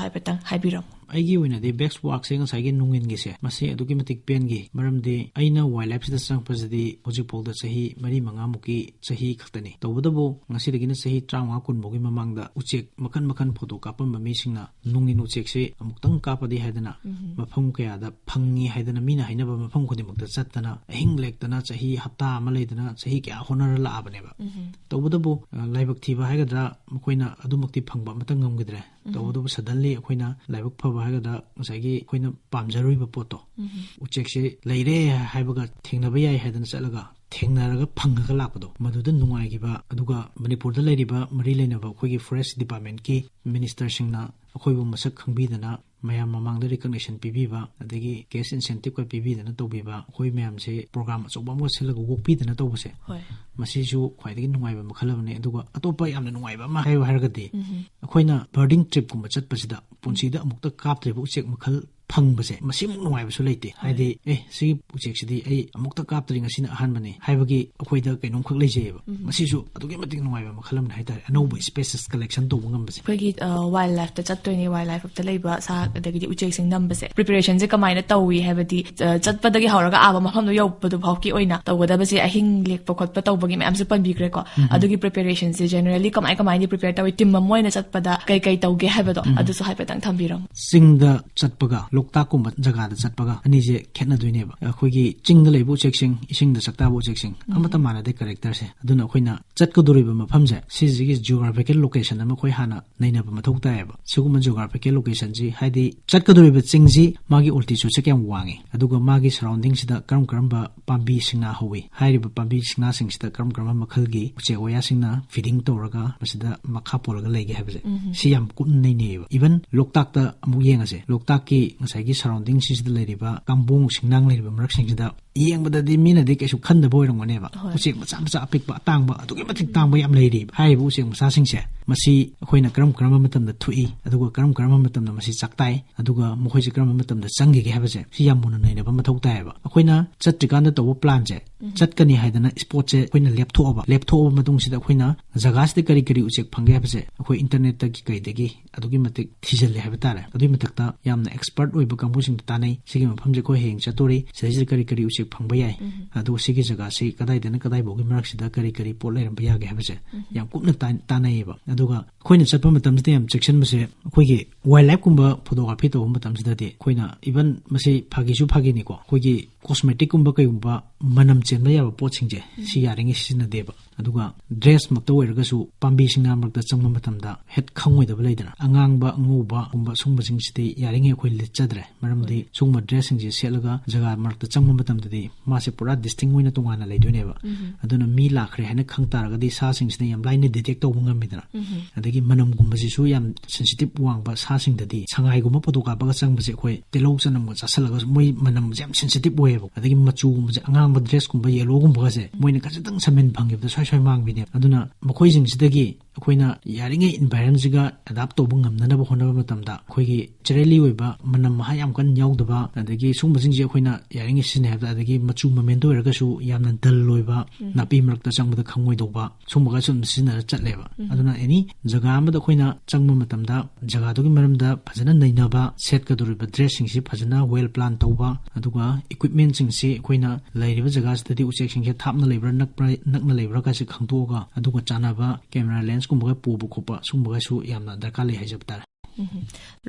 ꯍꯥꯏꯐꯦꯠꯇꯪ ꯍꯥꯏꯕꯤꯔꯝꯃꯨ꯫ ꯑꯩꯒꯤ ꯑꯣꯏꯅꯗꯤ best work ꯁꯦ ꯉꯁꯥꯏꯒꯤ ꯅꯣꯡꯏꯟꯒꯤꯁꯦ, ꯃꯁꯤ ꯑꯗꯨꯛꯀꯤ ꯃꯇꯤꯛ ꯄꯦꯟꯈꯤ꯫ ꯃꯔꯝꯗꯤ ꯑꯩꯅ wildlife ꯁꯤꯗ ꯆꯪꯉꯛꯄꯁꯤꯗꯤ ꯍꯧꯖꯤꯛꯐꯥꯎꯗ ꯆꯍꯤ ꯃꯔꯤ ꯃꯉꯥꯃꯨꯛꯀꯤ ꯆꯍꯤ ꯈꯛꯇꯅꯤ꯫ ꯇꯧꯕꯇꯕꯨ ꯉꯁꯤꯗꯒꯤꯅ ꯆꯍꯤ ꯇꯔꯥꯃꯉꯥ ꯀꯨꯟ ꯐꯥꯎꯒꯤ ꯃꯃꯥꯡꯗ ꯎꯆꯦꯛ ꯃꯈꯟ ꯃꯈꯟ photo ꯀꯥꯞꯄꯝꯕ ꯃꯤꯁꯤꯡꯅ ꯅꯣꯡꯏꯟ ꯎꯆꯦꯛꯁꯦ ꯑꯃꯨꯛꯇꯪ ꯀꯥꯞꯄꯗꯤ ꯍꯥꯏꯗꯅ ꯎꯝ꯫ ꯃꯐꯝ ꯀꯌꯥꯗ ꯐꯪꯉꯤ ꯍꯥꯏꯗꯅ ꯃꯤꯅ ꯍꯥꯏꯅꯕ ꯃꯐꯝ ꯈꯨꯗꯤꯡꯃꯛꯇ ꯆꯠꯇꯅ ꯑꯍꯤꯡ ꯂꯦꯛꯇꯅ ꯆꯍꯤ ꯍꯞꯇꯥ ꯑꯃ ꯂꯩꯗꯅ ꯆꯍꯤ ꯀꯌꯥ ꯍꯣꯠꯅꯔ ꯂꯥꯛꯑꯕꯅꯦꯕ꯫ ꯎꯝ꯫ ꯇꯧꯕꯇꯕꯨ, ꯑ, ꯂꯥꯏꯕꯛ ꯊꯤꯕ ꯍꯥꯏꯒꯗ꯭ꯔꯥ, ꯃꯈꯣꯏꯅ ꯑꯗꯨꯃꯛꯇꯤ ꯐꯪꯕ ꯑꯃꯠꯇ ꯉꯝꯈꯤꯗ꯭ꯔꯦ꯫ ꯎꯝ꯫ ꯇꯧꯕꯇꯕꯨ suddenly ꯑꯩꯈꯣꯏꯅ ꯂꯥꯏꯕꯛ ꯐꯕ ꯍꯥꯏꯒꯗ꯭ꯔꯥ, ꯉꯁꯥꯏꯒꯤ ꯑꯩꯈꯣꯏꯅ ꯄꯥꯝꯖꯔꯨꯏꯕ ꯄꯣꯠꯇꯣ, ꯎꯝ꯫ ꯎꯆꯦꯛꯁꯦ ꯂꯩꯔꯦ ꯍꯥꯏꯕꯒ ꯊꯦꯡꯅꯕ ꯌꯥꯏ ꯍꯥꯏꯗꯅ ꯆꯠꯂꯒ ꯊꯦꯡꯅꯔꯒ ꯐꯪꯉꯒ ꯂꯥꯛꯄꯗꯣ, ꯃꯗꯨꯗ ꯅꯨꯡꯉꯥꯏꯈꯤꯕ꯫ ꯑꯗꯨꯒ ꯃꯅꯤꯄꯨꯔꯗ ꯂꯩꯔꯤꯕ ꯃꯔꯤ ꯂꯩꯅꯕ ꯑꯩꯈꯣꯏꯒꯤ forest department ꯀꯤ minister ꯁꯤꯡꯅ ꯑꯩꯈꯣꯏꯕꯨ ꯃꯁꯛ ꯈꯪꯕꯤꯗꯅ ꯃꯌꯥꯝ ꯃꯃꯥꯡꯗ recognition ꯄꯤꯕꯤꯕ, ꯑꯗꯒꯤ cash incentive ꯀ ꯄꯤꯕꯤꯗꯅ ꯇꯧꯕꯤꯕ, ꯑꯩꯈꯣꯏ ꯃꯌꯥꯝꯁꯦ program ꯑꯆꯧꯕ ꯑꯃꯒ ꯁꯤꯜꯂꯒ ꯑꯣꯛꯄꯤꯗꯅ ꯇꯧꯕꯁꯦ, ꯍꯣꯏ꯫ ꯃꯁꯤꯁꯨ ꯈ꯭ꯋꯥꯏꯗꯒꯤ ꯅꯨꯡꯉꯥꯏꯕ ꯃꯈꯜ ꯑꯃꯅꯤ꯫ ꯑꯗꯨꯒ ꯑꯇꯣꯞꯄ ꯌꯥꯝꯅ ꯅꯨꯡꯉꯥꯏꯕ ꯑꯃ ꯍꯥꯏꯌꯨ ꯍꯥꯏꯔꯒꯗꯤ, ꯎꯝ꯫ ꯑꯩꯈꯣꯏꯅ birding trip ꯀꯨꯝꯕ ꯆꯠꯄꯁꯤꯗ ꯄꯨꯟꯁꯤꯗ ꯑꯃꯨꯛꯇ ꯀꯥꯞꯇ꯭ꯔꯤꯕ ꯎꯆꯦꯛ ꯃꯈꯜ ꯐꯪꯕꯁꯦ, ꯃꯁꯤꯃꯨꯛ ꯅꯨꯡꯉꯥꯏꯕꯁꯨ ꯂꯩꯇꯦ꯫ ꯍꯥꯏꯗꯤ, ꯑꯦ, ꯁꯤꯒꯤ ꯎꯆꯦꯛꯁꯤꯗꯤ ꯑꯩ ꯑꯃꯨꯛꯇ ꯀꯥꯞꯇ꯭ꯔꯤ, ꯉꯁꯤꯅ ꯑꯍꯥꯟꯕꯅꯤ ꯍꯥꯏꯕꯒꯤ ꯑꯩꯈꯣꯏꯗ ꯀꯩꯅꯣꯝꯈꯛ ꯂꯩꯖꯩꯌꯦꯕ꯫ ꯎꯝ꯫ ꯃꯁꯤꯁꯨ ꯑꯗꯨꯛꯀꯤ ꯃꯇꯤꯛ ꯅꯨꯡꯉꯥꯏꯕ ꯃꯈꯜ ꯑꯃꯅꯤ ꯍꯥꯏꯇꯥꯔꯦ, ꯑꯅꯧꯕ species collection ꯇꯧꯕ ꯉꯝꯕꯁꯦ꯫ ꯑꯩꯈꯣꯏꯒꯤ wild life ꯇ ꯆꯠꯇꯣꯏꯅꯤ, wild life ꯇ ꯂꯩꯕ ꯁꯥ ꯑꯗꯒꯤꯗꯤ ꯎꯆꯦꯛꯁꯤꯡ ꯅꯝꯕꯁꯦ, preparation ꯁꯦ ꯀꯃꯥꯏꯅ ꯇꯧꯏ ꯍꯥꯏꯕꯗꯤ, ꯑ, ꯆꯠꯄꯗꯒꯤ ꯍꯧꯔꯒ ꯑꯥꯕ ꯃꯐꯝꯗꯣ ꯌꯧꯕꯗꯨ ꯐꯥꯎꯒꯤ ꯑꯣꯏꯅ ꯇꯧꯒꯗꯕꯁꯦ, ꯑꯍꯤꯡ ꯂꯦꯛꯄ ꯈꯣꯠꯄ ꯇꯧꯕꯒꯤ ꯃꯌꯥꯝꯁꯨ ꯄꯟꯕꯤꯈ꯭ꯔꯦꯀꯣ꯫ ꯎꯝ꯫ ꯑꯗꯨꯒꯤ preparation ꯁꯦ generally ꯀꯃꯥꯏ ꯀꯃꯥꯏꯅ prepare ꯇꯧꯏ, team ꯑꯃ ꯑꯣꯏꯅ ꯆꯠꯄꯗ ꯀꯩ ꯀꯩ ꯇꯧꯒꯦ ꯍꯥꯏꯕꯗꯣ, ꯎꯝ꯫ ꯑꯗꯨꯁꯨ ꯍꯥꯏꯐꯦꯠꯇꯪ ꯊꯝꯕꯤꯔꯝꯃꯨ꯫ ꯆꯤꯡꯗ ꯆꯠꯄꯒ ꯂꯣꯛꯇꯥꯛꯀꯨꯝꯕ ꯖꯒꯥꯗ ꯆꯠꯄꯒ ꯑꯅꯤꯁꯦ ꯈꯦꯠꯅꯗꯣꯏꯅꯦꯕ꯫ ꯑꯩꯈꯣꯏꯒꯤ ꯆꯤꯡꯗ ꯂꯩꯕ ꯎꯆꯦꯛꯁꯤꯡ, ꯏꯁꯤꯡꯗ ꯆꯥꯛꯇꯥꯕ ꯎꯆꯦꯛꯁꯤꯡ, ꯎꯝ꯫ ꯑꯃꯠꯇ ꯃꯥꯟꯅꯗꯦ character ꯁꯦ꯫ ꯑꯗꯨꯅ ꯑꯩꯈꯣꯏꯅ ꯆꯠꯀꯗꯧꯔꯤꯕ ꯃꯐꯝꯁꯦ, ꯁꯤꯁꯤꯒꯤ geographical location ꯑꯃ ꯑꯩꯈꯣꯏ ꯍꯥꯟꯅ ꯅꯩꯅꯕ ꯃꯊꯧ ꯇꯥꯏꯌꯦꯕ꯫ ꯁꯤꯒꯨꯝꯕ geographical location ꯁꯤ, ꯍꯥꯏꯗꯤ ꯆꯠꯀꯗꯧꯔꯤꯕ ꯆꯤꯡꯁꯤ, ꯃꯥꯒꯤ altitude ꯁꯦ ꯀꯌꯥꯝ ꯋꯥꯡꯉꯤ, ꯑꯗꯨꯒ ꯃꯥꯒꯤ surrounding ꯁꯤꯗ ꯀꯔꯝ ꯀꯔꯝꯕ ꯄꯥꯝꯕꯤ ꯁꯤꯡꯅꯥ ꯍꯧꯋꯤ, ꯍꯥꯏꯔꯤꯕ ꯄꯥꯝꯕꯤ ꯁꯤꯡꯅꯥꯁꯤꯡꯁꯤꯗ ꯀꯔꯝ ꯀꯔꯝꯕ ꯃꯈꯜꯒꯤ ꯎꯆꯦꯛ ꯋꯥꯌꯥꯁꯤꯡꯅ feeding ꯇꯧꯔꯒ ꯃꯁꯤꯗ ꯃꯈꯥ ꯄꯣꯜꯂꯒ ꯂꯩꯒꯦ ꯍꯥꯏꯕꯁꯦ, ꯎꯝ꯫ ꯁꯤ ꯌꯥꯝ ꯀꯨꯞꯅ ꯅꯩꯅꯩꯌꯦꯕ꯫ Even ꯂꯣꯛꯇꯥꯛꯇ ꯑꯃꯨꯛ ꯌꯦꯡꯉꯁꯦ, ꯂꯣꯛꯇꯥꯛꯀꯤ ꯉꯁꯥꯏꯒꯤ surrounding ꯁꯤꯡꯁꯤꯗ ꯂꯩꯔꯤꯕ ꯀꯥꯡꯕꯣꯡ ꯁꯤꯡꯅꯥꯡ ꯂꯩꯔꯤꯕ ꯃꯔꯛꯁꯤꯡꯁꯤꯗ ꯌꯦꯡꯕꯗꯗꯤ ꯃꯤꯅꯗꯤ ꯀꯩꯁꯨ ꯈꯟꯗꯕ ꯑꯣꯏꯔꯝꯒꯅꯦꯕ꯫ ꯍꯣꯏ꯫ ꯎꯆꯦꯛ ꯃꯆꯥ ꯃꯆꯥ ꯑꯄꯤꯛꯄ ꯑꯇꯥꯡꯕ ꯑꯗꯨꯛꯀꯤ ꯃꯇꯤꯛ ꯇꯥꯡꯕ ꯌꯥꯝ ꯂꯩꯔꯤꯕ꯫ ꯍꯥꯏꯔꯤꯕ ꯎꯆꯦꯛ ꯃꯆꯥꯁꯤꯡꯁꯦ, ꯃꯁꯤ ꯑꯩꯈꯣꯏꯅ ꯀꯔꯝ ꯀꯔꯝꯕ ꯃꯇꯝꯗ ꯊꯣꯛꯏ, ꯑꯗꯨꯒ ꯀꯔꯝ ꯀꯔꯝꯕ ꯃꯇꯝꯗ ꯃꯁꯤ ꯆꯥꯛꯇꯥꯏ, ꯑꯗꯨꯒ ꯃꯈꯣꯏꯁꯦ ꯀꯔꯝꯕ ꯃꯇꯝꯗ ꯆꯪꯈꯤꯒꯦ ꯍꯥꯏꯕꯁꯦ, ꯁꯤ ꯌꯥꯝ ꯃꯨꯟꯅ ꯅꯩꯅꯕ ꯃꯊꯧ ꯇꯥꯏꯌꯦꯕ꯫ ꯑꯩꯈꯣꯏꯅ ꯆꯠꯇ꯭ꯔꯤꯀꯥꯟꯗ ꯇꯧꯕ plan ꯁꯦ, ꯎꯝ꯫ ꯆꯠꯀꯅꯤ ꯍꯥꯏꯗꯅ spot ꯁꯦ ꯑꯩꯈꯣꯏꯅ ꯂꯦꯞꯊꯣꯛꯑꯕ, ꯂꯦꯞꯊꯣꯛꯑꯕ ꯃꯇꯨꯡꯁꯤꯗ ꯑꯩꯈꯣꯏꯅ ꯖꯒꯥꯁꯤꯗ ꯀꯔꯤ ꯀꯔꯤ ꯎꯆꯦꯛ ꯐꯪꯒꯦ ꯍꯥꯏꯕꯁꯦ ꯑꯩꯈꯣꯏ internet ꯇꯒꯤ ꯀꯩꯗꯒꯤ ꯑꯗꯨꯛꯀꯤ ꯃꯇꯤꯛ ꯊꯤꯖꯤꯜꯂꯦ ꯍꯥꯏꯕ ꯇꯥꯔꯦ꯫ ꯑꯗꯨꯒꯤ ꯃꯊꯛꯇ ꯌꯥꯝꯅ expert ꯑꯣꯏꯕ ꯀꯥꯡꯕꯨꯁꯤꯡꯗ ꯇꯥꯟꯅꯩ, ꯁꯤꯒꯤ ꯃꯐꯝꯁꯦ ꯑꯩꯈꯣꯏ ꯍꯌꯦꯡ ꯆꯠꯇꯣꯔꯤ, ꯁꯤꯗꯩꯁꯤꯗ ꯀꯔꯤ ꯀꯔꯤ ꯎꯆꯦꯛ ꯐꯪꯕ ꯌꯥꯏ, ꯎꯝ꯫ ꯑꯗꯨꯒ ꯁꯤꯒꯤ ꯖꯒꯥꯁꯤ ꯀꯗꯥꯏꯗꯅ ꯀꯗꯥꯏꯐꯥꯎꯒꯤ ꯃꯔꯛꯁꯤꯗ ꯀꯔꯤ ꯀꯔꯤ ꯄꯣꯠ ꯂꯩꯔꯝꯕ ꯌꯥꯒꯦ ꯍꯥꯏꯕꯁꯦ ꯎꯝ꯫ ꯌꯥꯝ ꯀꯨꯞꯅ ꯇꯥꯟ-, ꯇꯥꯟꯅꯩꯌꯦꯕ꯫ ꯑꯗꯨꯒ ꯑꯩꯈꯣꯏꯅ ꯆꯠꯄ ꯃꯇꯝꯁꯤꯗ ꯌꯥꯝ ꯆꯦꯛꯁꯤꯟꯕꯁꯦ, ꯑꯩꯈꯣꯏꯒꯤ wild life ꯀꯨꯝꯕ photography ꯇꯧꯕ ꯃꯇꯝꯁꯤꯗꯗꯤ ꯑꯩꯈꯣꯏꯅ even ꯃꯁꯤ ꯐꯥꯒꯤꯁꯨ ꯐꯥꯒꯤꯅꯤꯀꯣ, ꯑꯩꯈꯣꯏꯒꯤ cosmetic ꯀꯨꯝꯕ ꯀꯩꯒꯨꯝꯕ ꯃꯅꯝ ꯆꯦꯟꯕ ꯌꯥꯕ ꯄꯣꯠꯁꯤꯡꯁꯦ, ꯁꯤ ꯌꯥꯔꯤꯉꯩ ꯁꯤꯖꯤꯟꯅꯗꯦꯕ꯫ ꯑꯗꯨꯒ dress ꯃꯛꯇ ꯑꯣꯏꯔꯒꯁꯨ ꯄꯥꯝꯕꯤ ꯁꯤꯡꯅꯥ ꯃꯔꯛꯇ ꯆꯪꯕ ꯃꯇꯝꯗ ꯍꯦꯛ ꯈꯪꯉꯣꯏꯗꯕ ꯂꯩꯗꯅ, ꯑꯉꯥꯡꯕ ꯑꯉꯧꯕꯒꯨꯝꯕ ꯁꯨꯝꯕꯁꯤꯡꯁꯤꯗꯤ ꯌꯥꯔꯤꯉꯩ ꯑꯩꯈꯣꯏ ꯂꯤꯠꯆꯗ꯭ꯔꯦ꯫ ꯃꯔꯝꯗꯤ ꯁꯨꯝꯕ dress ꯁꯤꯡꯁꯦ ꯁꯦꯠꯂꯒ ꯖꯒꯥ ꯃꯔꯛꯇ ꯆꯪꯕ ꯃꯇꯝꯗꯗꯤ ꯃꯥꯁꯦ ꯄꯨꯔꯥ distinct ꯑꯣꯏꯅ ꯇꯣꯉꯥꯟꯅ ꯂꯩꯗꯣꯏꯅꯦꯕ꯫ ꯎꯝ꯫ ꯑꯗꯨꯅ ꯃꯤ ꯂꯥꯛꯈ꯭ꯔꯦ ꯍꯥꯏꯅ ꯈꯪ ꯇꯥꯔꯒꯗꯤ ꯁꯥꯁꯤꯡꯁꯤꯅ ꯌꯥꯝ ꯂꯥꯏꯅ detect ꯇꯧꯕ ꯉꯝꯃꯤꯗꯅ꯫ ꯎꯝ꯫ ꯑꯗꯒꯤ ꯃꯅꯝꯒꯨꯝꯕꯁꯤꯁꯨ ꯌꯥꯝ sensitive ꯋꯥꯡꯕ ꯁꯥ ꯁꯤꯡꯗꯗꯤ ꯁꯉꯥꯏꯒꯨꯝꯕ ꯐꯣꯇꯣ ꯀꯥꯞꯄꯒ ꯆꯪꯕꯁꯦ ꯑꯩꯈꯣꯏ ꯇꯤꯜꯍꯧ ꯆꯅꯝꯒ ꯆꯥꯁꯤꯜꯂꯒ ꯃꯣꯏ ꯃꯅꯝꯁꯦ ꯌꯥꯝ ꯁꯦꯟꯁꯤꯇꯤꯞ ꯑꯣꯏꯌꯦꯕ꯫ ꯑꯗꯒꯤ ꯃꯆꯨꯒꯨꯝꯕꯁꯦ, ꯑꯉꯥꯡꯕ ꯗ꯭ꯔꯦꯁꯀꯨꯝꯕ, ꯌꯦꯂꯣꯒꯨꯝꯕꯒꯁꯦ ꯃꯣꯏꯅ ꯈꯖꯤꯛꯇꯪ ꯁꯃꯤꯟ ꯐꯪꯈꯤꯕꯗ ꯁ꯭ꯋꯥꯏ ꯁ꯭ꯋꯥꯏ ꯃꯥꯡꯕꯤꯅꯦꯕ꯫ ꯑꯗꯨꯅ ꯃꯈꯣꯏꯁꯤꯡꯁꯤꯗꯒꯤ ꯑꯩꯈꯣꯏꯅ ꯌꯥꯔꯤꯉꯩ ꯏꯟꯚꯥꯏꯔꯟꯁꯤꯒ ꯑꯦꯗꯥꯞ ꯇꯧꯕ ꯉꯝꯅꯅꯕ ꯍꯣꯠꯅꯕ ꯃꯇꯝꯗ ꯑꯩꯈꯣꯏꯒꯤ ꯆꯤꯔꯦꯜꯂꯤ ꯑꯣꯏꯕ, ꯃꯅꯝ ꯃꯍꯥ ꯌꯥꯝ ꯀꯟꯅ ꯌꯥꯎꯗꯕ, ꯑꯗꯒꯤ ꯁꯨꯝꯕꯁꯤꯡꯁꯦ ꯑꯩꯈꯣꯏꯅ ꯌꯥꯔꯤꯉꯩ ꯁꯤꯖꯤꯟꯅꯩ ꯍꯥꯏꯕꯗ, ꯑꯗꯒꯤ ꯃꯆꯨ ꯃꯃꯦꯟꯗ ꯑꯣꯏꯔꯒꯁꯨ ꯌꯥꯝꯅ ꯗꯜ ꯑꯣꯏꯕ, ꯎꯝ꯫ ꯅꯥꯄꯤ ꯃꯔꯛꯇ ꯆꯪꯕꯗ ꯈꯪꯉꯣꯏꯗꯧꯕ, ꯁꯨꯝꯕꯒꯁꯨ ꯑꯗꯨꯝ ꯁꯤꯖꯤꯟꯅꯔ ꯆꯠꯂꯦꯕ꯫ ꯎꯝ꯫ ꯑꯗꯨꯅ ꯑꯦꯅꯤ ꯖꯒꯥ ꯑꯃꯗ ꯑꯩꯈꯣꯏꯅ ꯆꯪꯕ ꯃꯇꯝꯗ ꯖꯒꯥꯗꯨꯒꯤ ꯃꯔꯝꯗ ꯐꯖꯅ ꯅꯩꯅꯕ, ꯁꯦꯠꯀꯗꯧꯔꯤꯕ ꯗ꯭ꯔꯦꯁꯁꯤꯡꯁꯤ ꯐꯖꯅ ꯋꯦꯜ ꯄ꯭ꯂꯥꯟ ꯇꯧꯕ, ꯑꯗꯨꯒ ꯏꯀ꯭ꯋꯤꯞꯃꯦꯟꯁꯤꯡꯁꯤ ꯑꯩꯈꯣꯏꯅ ꯂꯩꯔꯤꯕ ꯖꯒꯥꯁꯤꯗꯗꯤ ꯎꯆꯦꯛꯁꯤꯡꯁꯦ ꯊꯥꯞꯅ ꯂꯩꯕ꯭ꯔꯥ, ꯅꯛꯄ꯭ꯔꯥ, ꯅꯛꯅ ꯂꯩꯕ꯭ꯔꯥ ꯀꯥꯏꯁꯤ ꯈꯪꯗꯣꯛꯑꯒ, ꯑꯗꯨꯒ ꯆꯥꯟꯅꯕ ꯀꯦꯃꯦꯔꯥ ꯂꯦꯟꯁꯀꯨꯝꯕꯒ ꯄꯨꯕ ꯈꯣꯠꯄ, ꯁꯨꯝꯕꯒꯁꯨ ꯌꯥꯝꯅ ꯗꯔꯀꯥꯔ ꯂꯩ ꯍꯥꯏꯖꯕ ꯇꯥꯔꯦ꯫ ꯎꯝ꯫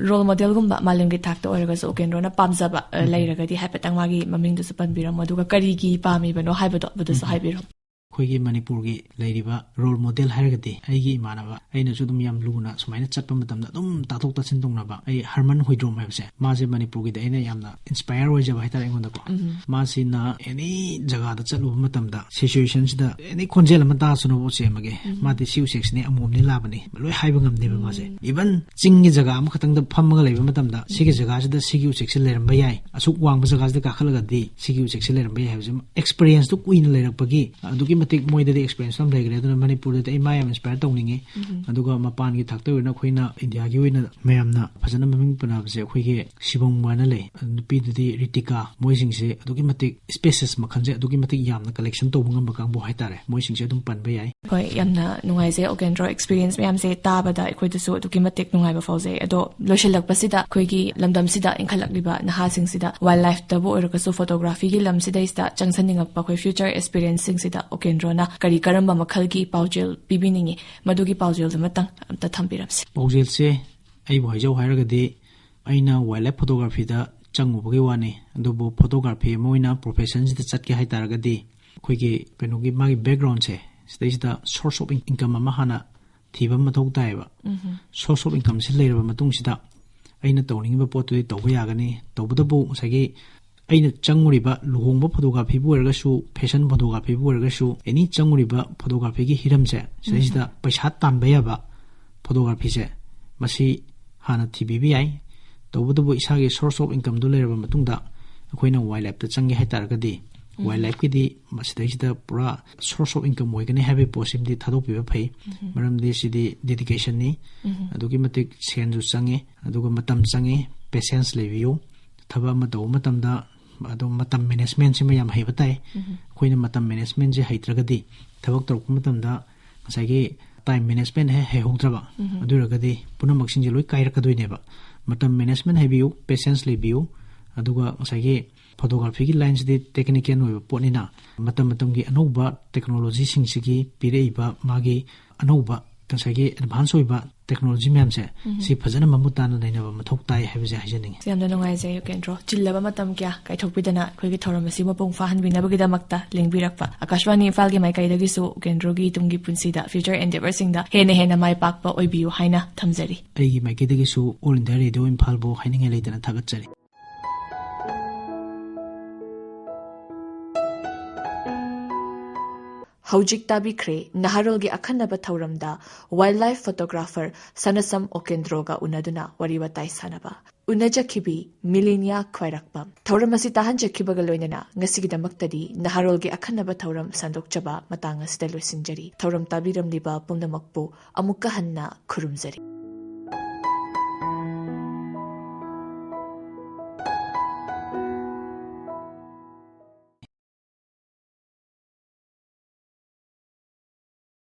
ꯔꯣꯜ ꯃꯣꯗꯦꯜꯒꯨꯝꯕ ꯃꯥꯂꯦꯝꯒꯤ ꯊꯥꯛꯇ ꯑꯣꯏꯔꯒꯁꯨ ꯎꯀꯦꯟꯗ꯭ꯔꯣꯅ ꯄꯥꯝꯖꯕ, ꯑ, ꯎꯝ꯫ ꯂꯩꯔꯒꯗꯤ ꯍꯥꯏꯐꯦꯠꯇꯪ ꯃꯥꯒꯤ ꯃꯃꯤꯡꯗꯨꯁꯨ ꯄꯟꯕꯤꯔꯝꯃꯣ, ꯑꯗꯨꯒ ꯀꯔꯤꯒꯤ ꯄꯥꯝꯃꯤꯕꯅꯣ ꯍꯥꯏꯕꯗꯣ ꯑꯗꯨꯁꯨ ꯎꯝ꯫ ꯍꯥꯏꯕꯤꯔꯝꯃꯣ꯫ ꯑꯩꯈꯣꯏꯒꯤ ꯃꯅꯤꯄꯨꯔꯒꯤ ꯂꯩꯔꯤꯕ ꯔꯣꯜ ꯃꯣꯗꯦꯜ ꯍꯥꯏꯔꯒꯗꯤ ꯑꯩꯒꯤ ꯏꯃꯥꯟꯅꯕ, ꯑꯩꯅꯁꯨ ꯑꯗꯨꯝ ꯌꯥꯝ ꯂꯨꯅ ꯁꯨꯃꯥꯏꯅ ꯆꯠꯄ ꯃꯇꯝꯗ ꯑꯗꯨꯝ ꯇꯥꯊꯣꯛ ꯇꯥꯁꯤꯟ ꯇꯧꯅꯕ ꯑꯩ ꯍꯔꯃꯟ ꯍꯨꯏꯗ꯭ꯔꯣꯝ ꯍꯥꯏꯕꯁꯦ, ꯃꯥꯁꯦ ꯃꯅꯤꯄꯨꯔꯒꯤꯗ ꯑꯩꯅ ꯌꯥꯝꯅ ꯏꯟꯁꯄꯥꯌꯔ ꯑꯣꯏꯖꯕ ꯍꯥꯏꯇꯥꯔꯦ ꯑꯩꯉꯣꯟꯗꯀꯣ꯫ ꯎꯝ꯫ ꯃꯥꯁꯤꯅ ꯑꯦꯅꯤ ꯖꯒꯥꯗ ꯆꯠꯂꯨꯕ ꯃꯇꯝꯗ ꯁꯤꯆꯨꯋꯦꯁꯟꯁꯤꯗ ꯑꯦꯅꯤ ꯈꯣꯟꯖꯦꯜ ꯑꯃ ꯇꯥꯁꯅꯨꯕ ꯎꯆꯦꯛ ꯑꯃꯒꯤ, ꯎꯝ꯫ ꯃꯥꯗꯤ ꯁꯤ ꯎꯆꯦꯛꯁꯤꯅꯤ, ꯑꯃꯣꯝꯅꯤ, ꯂꯥꯕꯅꯤ, ꯂꯣꯏ ꯍꯥꯏꯕ ꯉꯝꯗꯦꯕ ꯃꯥꯁꯦ꯫ ꯎꯝ꯫ ꯏꯚꯟ ꯆꯤꯡꯒꯤ ꯖꯒꯥ ꯑꯃꯈꯛꯇꯪꯗ ꯐꯝꯃꯒ ꯂꯩꯕ ꯃꯇꯝꯗ ꯁꯤꯒꯤ ꯖꯒꯥꯁꯤꯗ ꯁꯤꯒꯤ ꯎꯆꯦꯛꯁꯦ ꯂꯩꯔꯝꯕ ꯌꯥꯏ, ꯑꯁꯨꯛ ꯋꯥꯡꯕ ꯖꯒꯥꯁꯤꯗ ꯀꯥꯈꯠꯂꯒꯗꯤ ꯁꯤꯒꯤ ꯎꯆꯦꯛꯁꯦ ꯂꯩꯔꯝꯕ ꯌꯥꯏ ꯍꯥꯏꯕꯁꯦ ꯑꯦꯛꯁꯄꯤꯔꯤꯌꯦꯟꯁꯇꯣ ꯀꯨꯏꯅ ꯂꯩꯔꯛꯄꯒꯤ ꯑꯗꯨꯛꯀꯤ ꯃꯇꯤꯛ ꯃꯣꯏꯗꯗꯤ ꯑꯦꯛꯁꯄꯤꯔꯤꯌꯦꯟꯁ ꯑꯃ ꯂꯩꯈ꯭ꯔꯦ꯫ ꯑꯗꯨꯅ ꯃꯅꯤꯄꯨꯔꯗꯗꯤ ꯑꯩ ꯃꯥ ꯌꯥꯝ ꯏꯟꯁꯄꯥꯌꯔ ꯇꯧꯅꯤꯡꯉꯤ꯫ ꯎꯝ꯫ ꯑꯗꯨꯒ ꯃꯄꯥꯟꯒꯤ ꯊꯥꯛꯇ ꯑꯣꯏꯅ ꯑꯩꯈꯣꯏꯅ ꯏꯟꯗꯤꯌꯥꯒꯤ ꯑꯣꯏꯅ ꯃꯌꯥꯝꯅ ꯐꯖꯅ ꯃꯃꯤꯡ ꯄꯨꯅꯕꯁꯦ ꯑꯩꯈꯣꯏꯒꯤ ꯁꯤꯕꯝ ꯍꯥꯏꯅ ꯂꯩ, ꯅꯨꯄꯤꯗꯨꯗꯤ ꯔꯤꯇꯤꯀꯥ, ꯃꯣꯏꯁꯤꯡꯁꯦ ꯑꯗꯨꯛꯀꯤ ꯃꯇꯤꯛ ꯁ꯭ꯄꯦꯁꯤꯁ ꯃꯈꯜꯁꯦ ꯑꯗꯨꯛꯀꯤ ꯃꯇꯤꯛ ꯌꯥꯝꯅ ꯀꯂꯦꯛꯁꯟ ꯇꯧꯕ ꯉꯝꯕ ꯀꯥꯡꯕꯨ ꯍꯥꯏꯇꯥꯔꯦ, ꯃꯣꯏꯁꯤꯡꯁꯦ ꯑꯗꯨꯝ ꯄꯟꯕ ꯌꯥꯏ꯫ ꯍꯣꯏ, ꯌꯥꯝꯅ ꯅꯨꯡꯉꯥꯏꯖꯩ ꯎꯀꯦꯟꯗ꯭ꯔꯣ, ꯑꯦꯛꯁꯄꯤꯔꯤꯌꯦꯟꯁ ꯃꯌꯥꯝꯁꯦ ꯇꯥꯕꯗ ꯑꯩꯈꯣꯏꯗꯁꯨ ꯑꯗꯨꯛꯀꯤ ꯃꯇꯤꯛ ꯅꯨꯡꯉꯥꯏꯕ ꯐꯥꯎꯖꯩ꯫ ꯑꯗꯣ ꯂꯣꯏꯁꯤꯜꯂꯛꯄꯁꯤꯗ ꯑꯩꯈꯣꯏꯒꯤ ꯂꯝꯗꯝꯁꯤꯗ ꯏꯟꯈꯠꯂꯛꯂꯤꯕ ꯅꯍꯥꯁꯤꯡꯁꯤꯗ ꯋꯥꯏꯜ ꯂꯥꯏꯐꯇꯕꯨ ꯑꯣꯏꯔꯒꯁꯨ, ꯐꯣꯇꯣꯒ꯭ꯔꯥꯐꯤꯒꯤ ꯂꯝꯁꯤꯗꯩꯁꯤꯗ ꯆꯪꯁꯟꯅꯤꯡꯉꯛꯄ ꯑꯩꯈꯣꯏ ꯐ꯭ꯌꯨꯆꯔ ꯑꯦꯁꯄꯤꯔꯦꯟꯁꯁꯤꯡꯁꯤꯗ ꯎꯀꯦꯟꯗ꯭ꯔꯣꯅ ꯀꯔꯤ ꯀꯔꯝꯕ ꯃꯈꯜꯒꯤ ꯄꯥꯎꯖꯦꯜ ꯄꯤꯕꯤꯅꯤꯡꯉꯤ? ꯃꯗꯨꯒꯤ ꯄꯥꯎꯖꯦꯜꯗꯨꯃꯇꯪ ꯑꯝꯇ ꯊꯝꯕꯤꯔꯝꯁꯤ꯫ ꯄꯥꯎꯖꯦꯜꯁꯦ ꯑꯩꯕꯨ ꯍꯥꯏꯖꯧ ꯍꯥꯏꯔꯒꯗꯤ, ꯑꯩꯅ ꯋꯥꯏꯜ ꯂꯥꯏꯐ ꯐꯣꯇꯣꯒ꯭ꯔꯥꯐꯤꯗ ꯆꯪꯉꯨꯕꯒꯤ ꯋꯥꯅꯤ, ꯑꯗꯨꯕꯨ ꯐꯣꯇꯣꯒ꯭ꯔꯥꯐꯤ ꯑꯃ ꯑꯣꯏꯅ ꯄ꯭ꯔꯣꯐꯦꯁꯟꯁꯤꯗ ꯆꯠꯀꯦ ꯍꯥꯏ ꯇꯥꯔꯒꯗꯤ, ꯑꯩꯈꯣꯏꯒꯤ ꯀꯩꯅꯣꯒꯤ ꯃꯥꯒꯤ ꯕꯦꯛꯒ꯭ꯔꯥꯎꯟꯁꯦ, ꯁꯤꯗꯩꯁꯤꯗ ꯁꯣꯔꯁ ꯑꯣꯐ ꯏꯟꯀꯝ ꯑꯃ ꯍꯥꯟꯅ ꯊꯤꯕ ꯑꯃ ꯃꯊꯧ ꯇꯥꯏꯌꯦꯕ꯫ ꯎꯝ꯫ ꯁꯣꯔꯁ ꯑꯣꯐ ꯏꯟꯀꯝꯁꯤ ꯂꯩꯔꯕ ꯃꯇꯨꯡꯁꯤꯗ ꯑꯩꯅ ꯇꯧꯅꯤꯡꯉꯤꯕ ꯄꯣꯠꯇꯨꯗꯤ ꯇꯧꯕ ꯌꯥꯒꯅꯤ꯫ ꯇꯧꯕꯇꯕꯨ ꯉꯁꯥꯏꯒꯤ ꯑꯩꯅ ꯆꯪꯉꯨꯔꯤꯕ ꯂꯨꯍꯣꯡꯕ ꯐꯣꯇꯣꯒ꯭ꯔꯥꯐꯤꯕꯨ ꯑꯣꯏꯔꯒꯁꯨ, ꯐꯦꯁꯟ ꯐꯣꯇꯣꯒ꯭ꯔꯥꯐꯤꯕꯨ ꯑꯣꯏꯔꯒꯁꯨ, ꯑꯦꯅꯤ ꯆꯪꯉꯨꯔꯤꯕ ꯐꯣꯇꯣꯒ꯭ꯔꯥꯐꯤꯒꯤ ꯍꯤꯔꯝꯁꯦ, ꯁꯤꯗꯩꯁꯤꯗ ꯄꯩꯁꯥ ꯇꯥꯟꯕ ꯌꯥꯕ ꯐꯣꯇꯣꯒ꯭ꯔꯥꯐꯤꯁꯦ, ꯃꯁꯤ ꯍꯥꯟꯅ ꯊꯤꯕꯤꯕ ꯌꯥꯏ꯫ ꯇꯧꯕꯇꯕꯨ ꯏꯁꯥꯒꯤ source of incomeꯗꯨ ꯂꯩꯔꯕ ꯃꯇꯨꯡꯗ ꯑꯩꯈꯣꯏꯅ wildlifeꯇ ꯆꯪꯒꯦ ꯍꯥꯏ ꯇꯥꯔꯒꯗꯤ, wildlifeꯀꯤꯗꯤ ꯃꯁꯤꯗꯩꯁꯤꯗ ꯄꯨꯔꯥ source of income ꯑꯣꯏꯒꯅꯤ ꯍꯥꯏꯕꯒꯤ ꯄꯣꯠꯁꯤꯃꯗꯤ ꯊꯥꯗꯣꯛꯄꯤꯕ ꯐꯩ꯫ ꯃꯔꯝꯗꯤ ꯁꯤꯗꯤ dedicationꯅꯤ꯫ ꯑꯗꯨꯛꯀꯤ ꯃꯇꯤꯛ ꯁꯦꯟꯁꯨ ꯆꯪꯉꯤ, ꯑꯗꯨꯒ ꯃꯇꯝ ꯆꯪꯉꯤ, patience ꯂꯩꯕꯤꯌꯨ꯫ ꯊꯕꯛ ꯑꯃ ꯇꯧꯕ ꯃꯇꯝꯗ ꯑꯗꯨꯝ ꯃꯇꯝ managementꯁꯤꯃ ꯌꯥꯝ ꯍꯩꯕ ꯇꯥꯏ꯫ ꯑꯩꯈꯣꯏꯅ ꯃꯇꯝ managementꯁꯦ ꯍꯩꯇ꯭ꯔꯒꯗꯤ ꯊꯕꯛ ꯇꯧꯔꯛꯄ ꯃꯇꯝꯗ ꯉꯁꯥꯏꯒꯤ time management ꯍꯦꯛ ꯍꯩꯍꯧꯗ꯭ꯔꯕ, ꯑꯗꯨ ꯑꯣꯏꯔꯒꯗꯤ ꯄꯨꯝꯅꯃꯛꯁꯤꯡꯁꯦ ꯂꯣꯏ ꯀꯥꯏꯔꯛꯀꯗꯣꯏꯅꯦꯕ꯫ ꯃꯇꯝ management ꯍꯩꯕꯤꯌꯨ, patience ꯂꯩꯕꯤꯌꯨ, ꯑꯗꯨꯒ ꯉꯁꯥꯏꯒꯤ photographyꯒꯤ lineꯁꯤꯗꯤ technical ꯑꯣꯏꯕ ꯄꯣꯠꯅꯤꯅ ꯃꯇꯝ ꯃꯇꯝꯒꯤ ꯑꯅꯧꯕ technologyꯁꯤꯡꯁꯤꯒꯤ ꯄꯤꯔꯛꯏꯕ ꯃꯥꯒꯤ ꯑꯅꯧꯕ ꯉꯁꯥꯏꯒꯤ advance ꯑꯣꯏꯕ technology ꯃꯌꯥꯝꯁꯦ ꯁꯤ ꯐꯖꯅ ꯃꯃꯨꯠ ꯇꯥꯅ ꯅꯩꯅꯕ ꯃꯊꯧ ꯇꯥꯏ ꯍꯥꯏꯕꯁꯦ ꯍꯥꯏꯖꯅꯤꯡꯉꯤ꯫ ꯌꯥꯝꯅ ꯅꯨꯡꯉꯥꯏꯖꯩ ꯎꯀꯦꯟꯗ꯭ꯔꯣ, ꯆꯤꯜꯂꯕ ꯃꯇꯝ ꯀꯌꯥ ꯀꯥꯏꯊꯣꯛꯄꯤꯗꯅ ꯑꯩꯈꯣꯏꯒꯤ ꯊꯧꯔꯝ ꯑꯁꯤ ꯃꯄꯨꯡ ꯐꯥꯍꯟꯕꯤꯅꯕꯒꯤꯗꯃꯛꯇ ꯂꯦꯡꯕꯤꯔꯛꯄ꯫ ꯑꯥꯀꯥꯁꯕꯥꯅꯤ ꯏꯝꯐꯥꯜꯒꯤ ꯃꯥꯏꯀꯩꯗꯒꯤꯁꯨ ꯎꯀꯦꯟꯗ꯭ꯔꯣꯒꯤ ꯇꯨꯡꯒꯤ ꯄꯨꯟꯁꯤꯗ, future endeavourꯁꯤꯡꯗ ꯍꯦꯟꯅ ꯍꯦꯟꯅ ꯃꯥꯏ ꯄꯥꯛꯄ ꯑꯣꯏꯕꯤꯌꯨ ꯍꯥꯏꯅ ꯊꯝꯖꯔꯤ꯫ ꯑꯩꯒꯤ ꯃꯥꯏꯀꯩꯗꯒꯤꯁꯨ All India Radio ꯏꯝꯐꯥꯜꯕꯨ ꯍꯥꯏꯅꯤꯡꯉꯥꯏ ꯂꯩꯇꯅ ꯊꯥꯒꯠꯆꯔꯤ꯫ ꯍꯧꯖꯤꯛ ꯇꯥꯕꯤꯈ꯭ꯔꯦ ꯅꯍꯥꯔꯣꯜꯒꯤ ꯑꯈꯟꯅꯕ ꯊꯧꯔꯝꯗ wildlife photographer ꯁꯅꯁꯝ ꯑꯣꯀꯦꯟꯗ꯭ꯔꯣꯒ ꯎꯅꯗꯨꯅ ꯋꯥꯔꯤ ꯋꯥꯇꯥꯏ ꯁꯥꯟꯅꯕ꯫ ꯎꯅꯖꯈꯤꯕꯤ ꯃꯤꯂꯤꯅꯤꯌꯥ ꯈ꯭ꯋꯥꯏꯔꯥꯛꯄꯝ꯫ ꯊꯧꯔꯝ ꯑꯁꯤ ꯇꯥꯍꯟꯖꯈꯤꯕꯒ ꯂꯣꯏꯅꯅ ꯉꯁꯤꯒꯤꯗꯃꯛꯇꯗꯤ ꯅꯍꯥꯔꯣꯜꯒꯤ ꯑꯈꯟꯅꯕ ꯊꯧꯔꯝ ꯁꯟꯗꯣꯛꯆꯕ ꯃꯇꯥꯡ ꯑꯁꯤꯗ ꯂꯣꯏꯁꯤꯟꯖꯔꯤ꯫ ꯊꯧꯔꯝ ꯇꯥꯕꯤꯔꯝꯂꯤꯕ ꯄꯨꯝꯅꯃꯛꯄꯨ ꯑꯃꯨꯛꯀ ꯍꯟꯅ ꯈꯨꯔꯨꯝꯖꯔꯤ꯫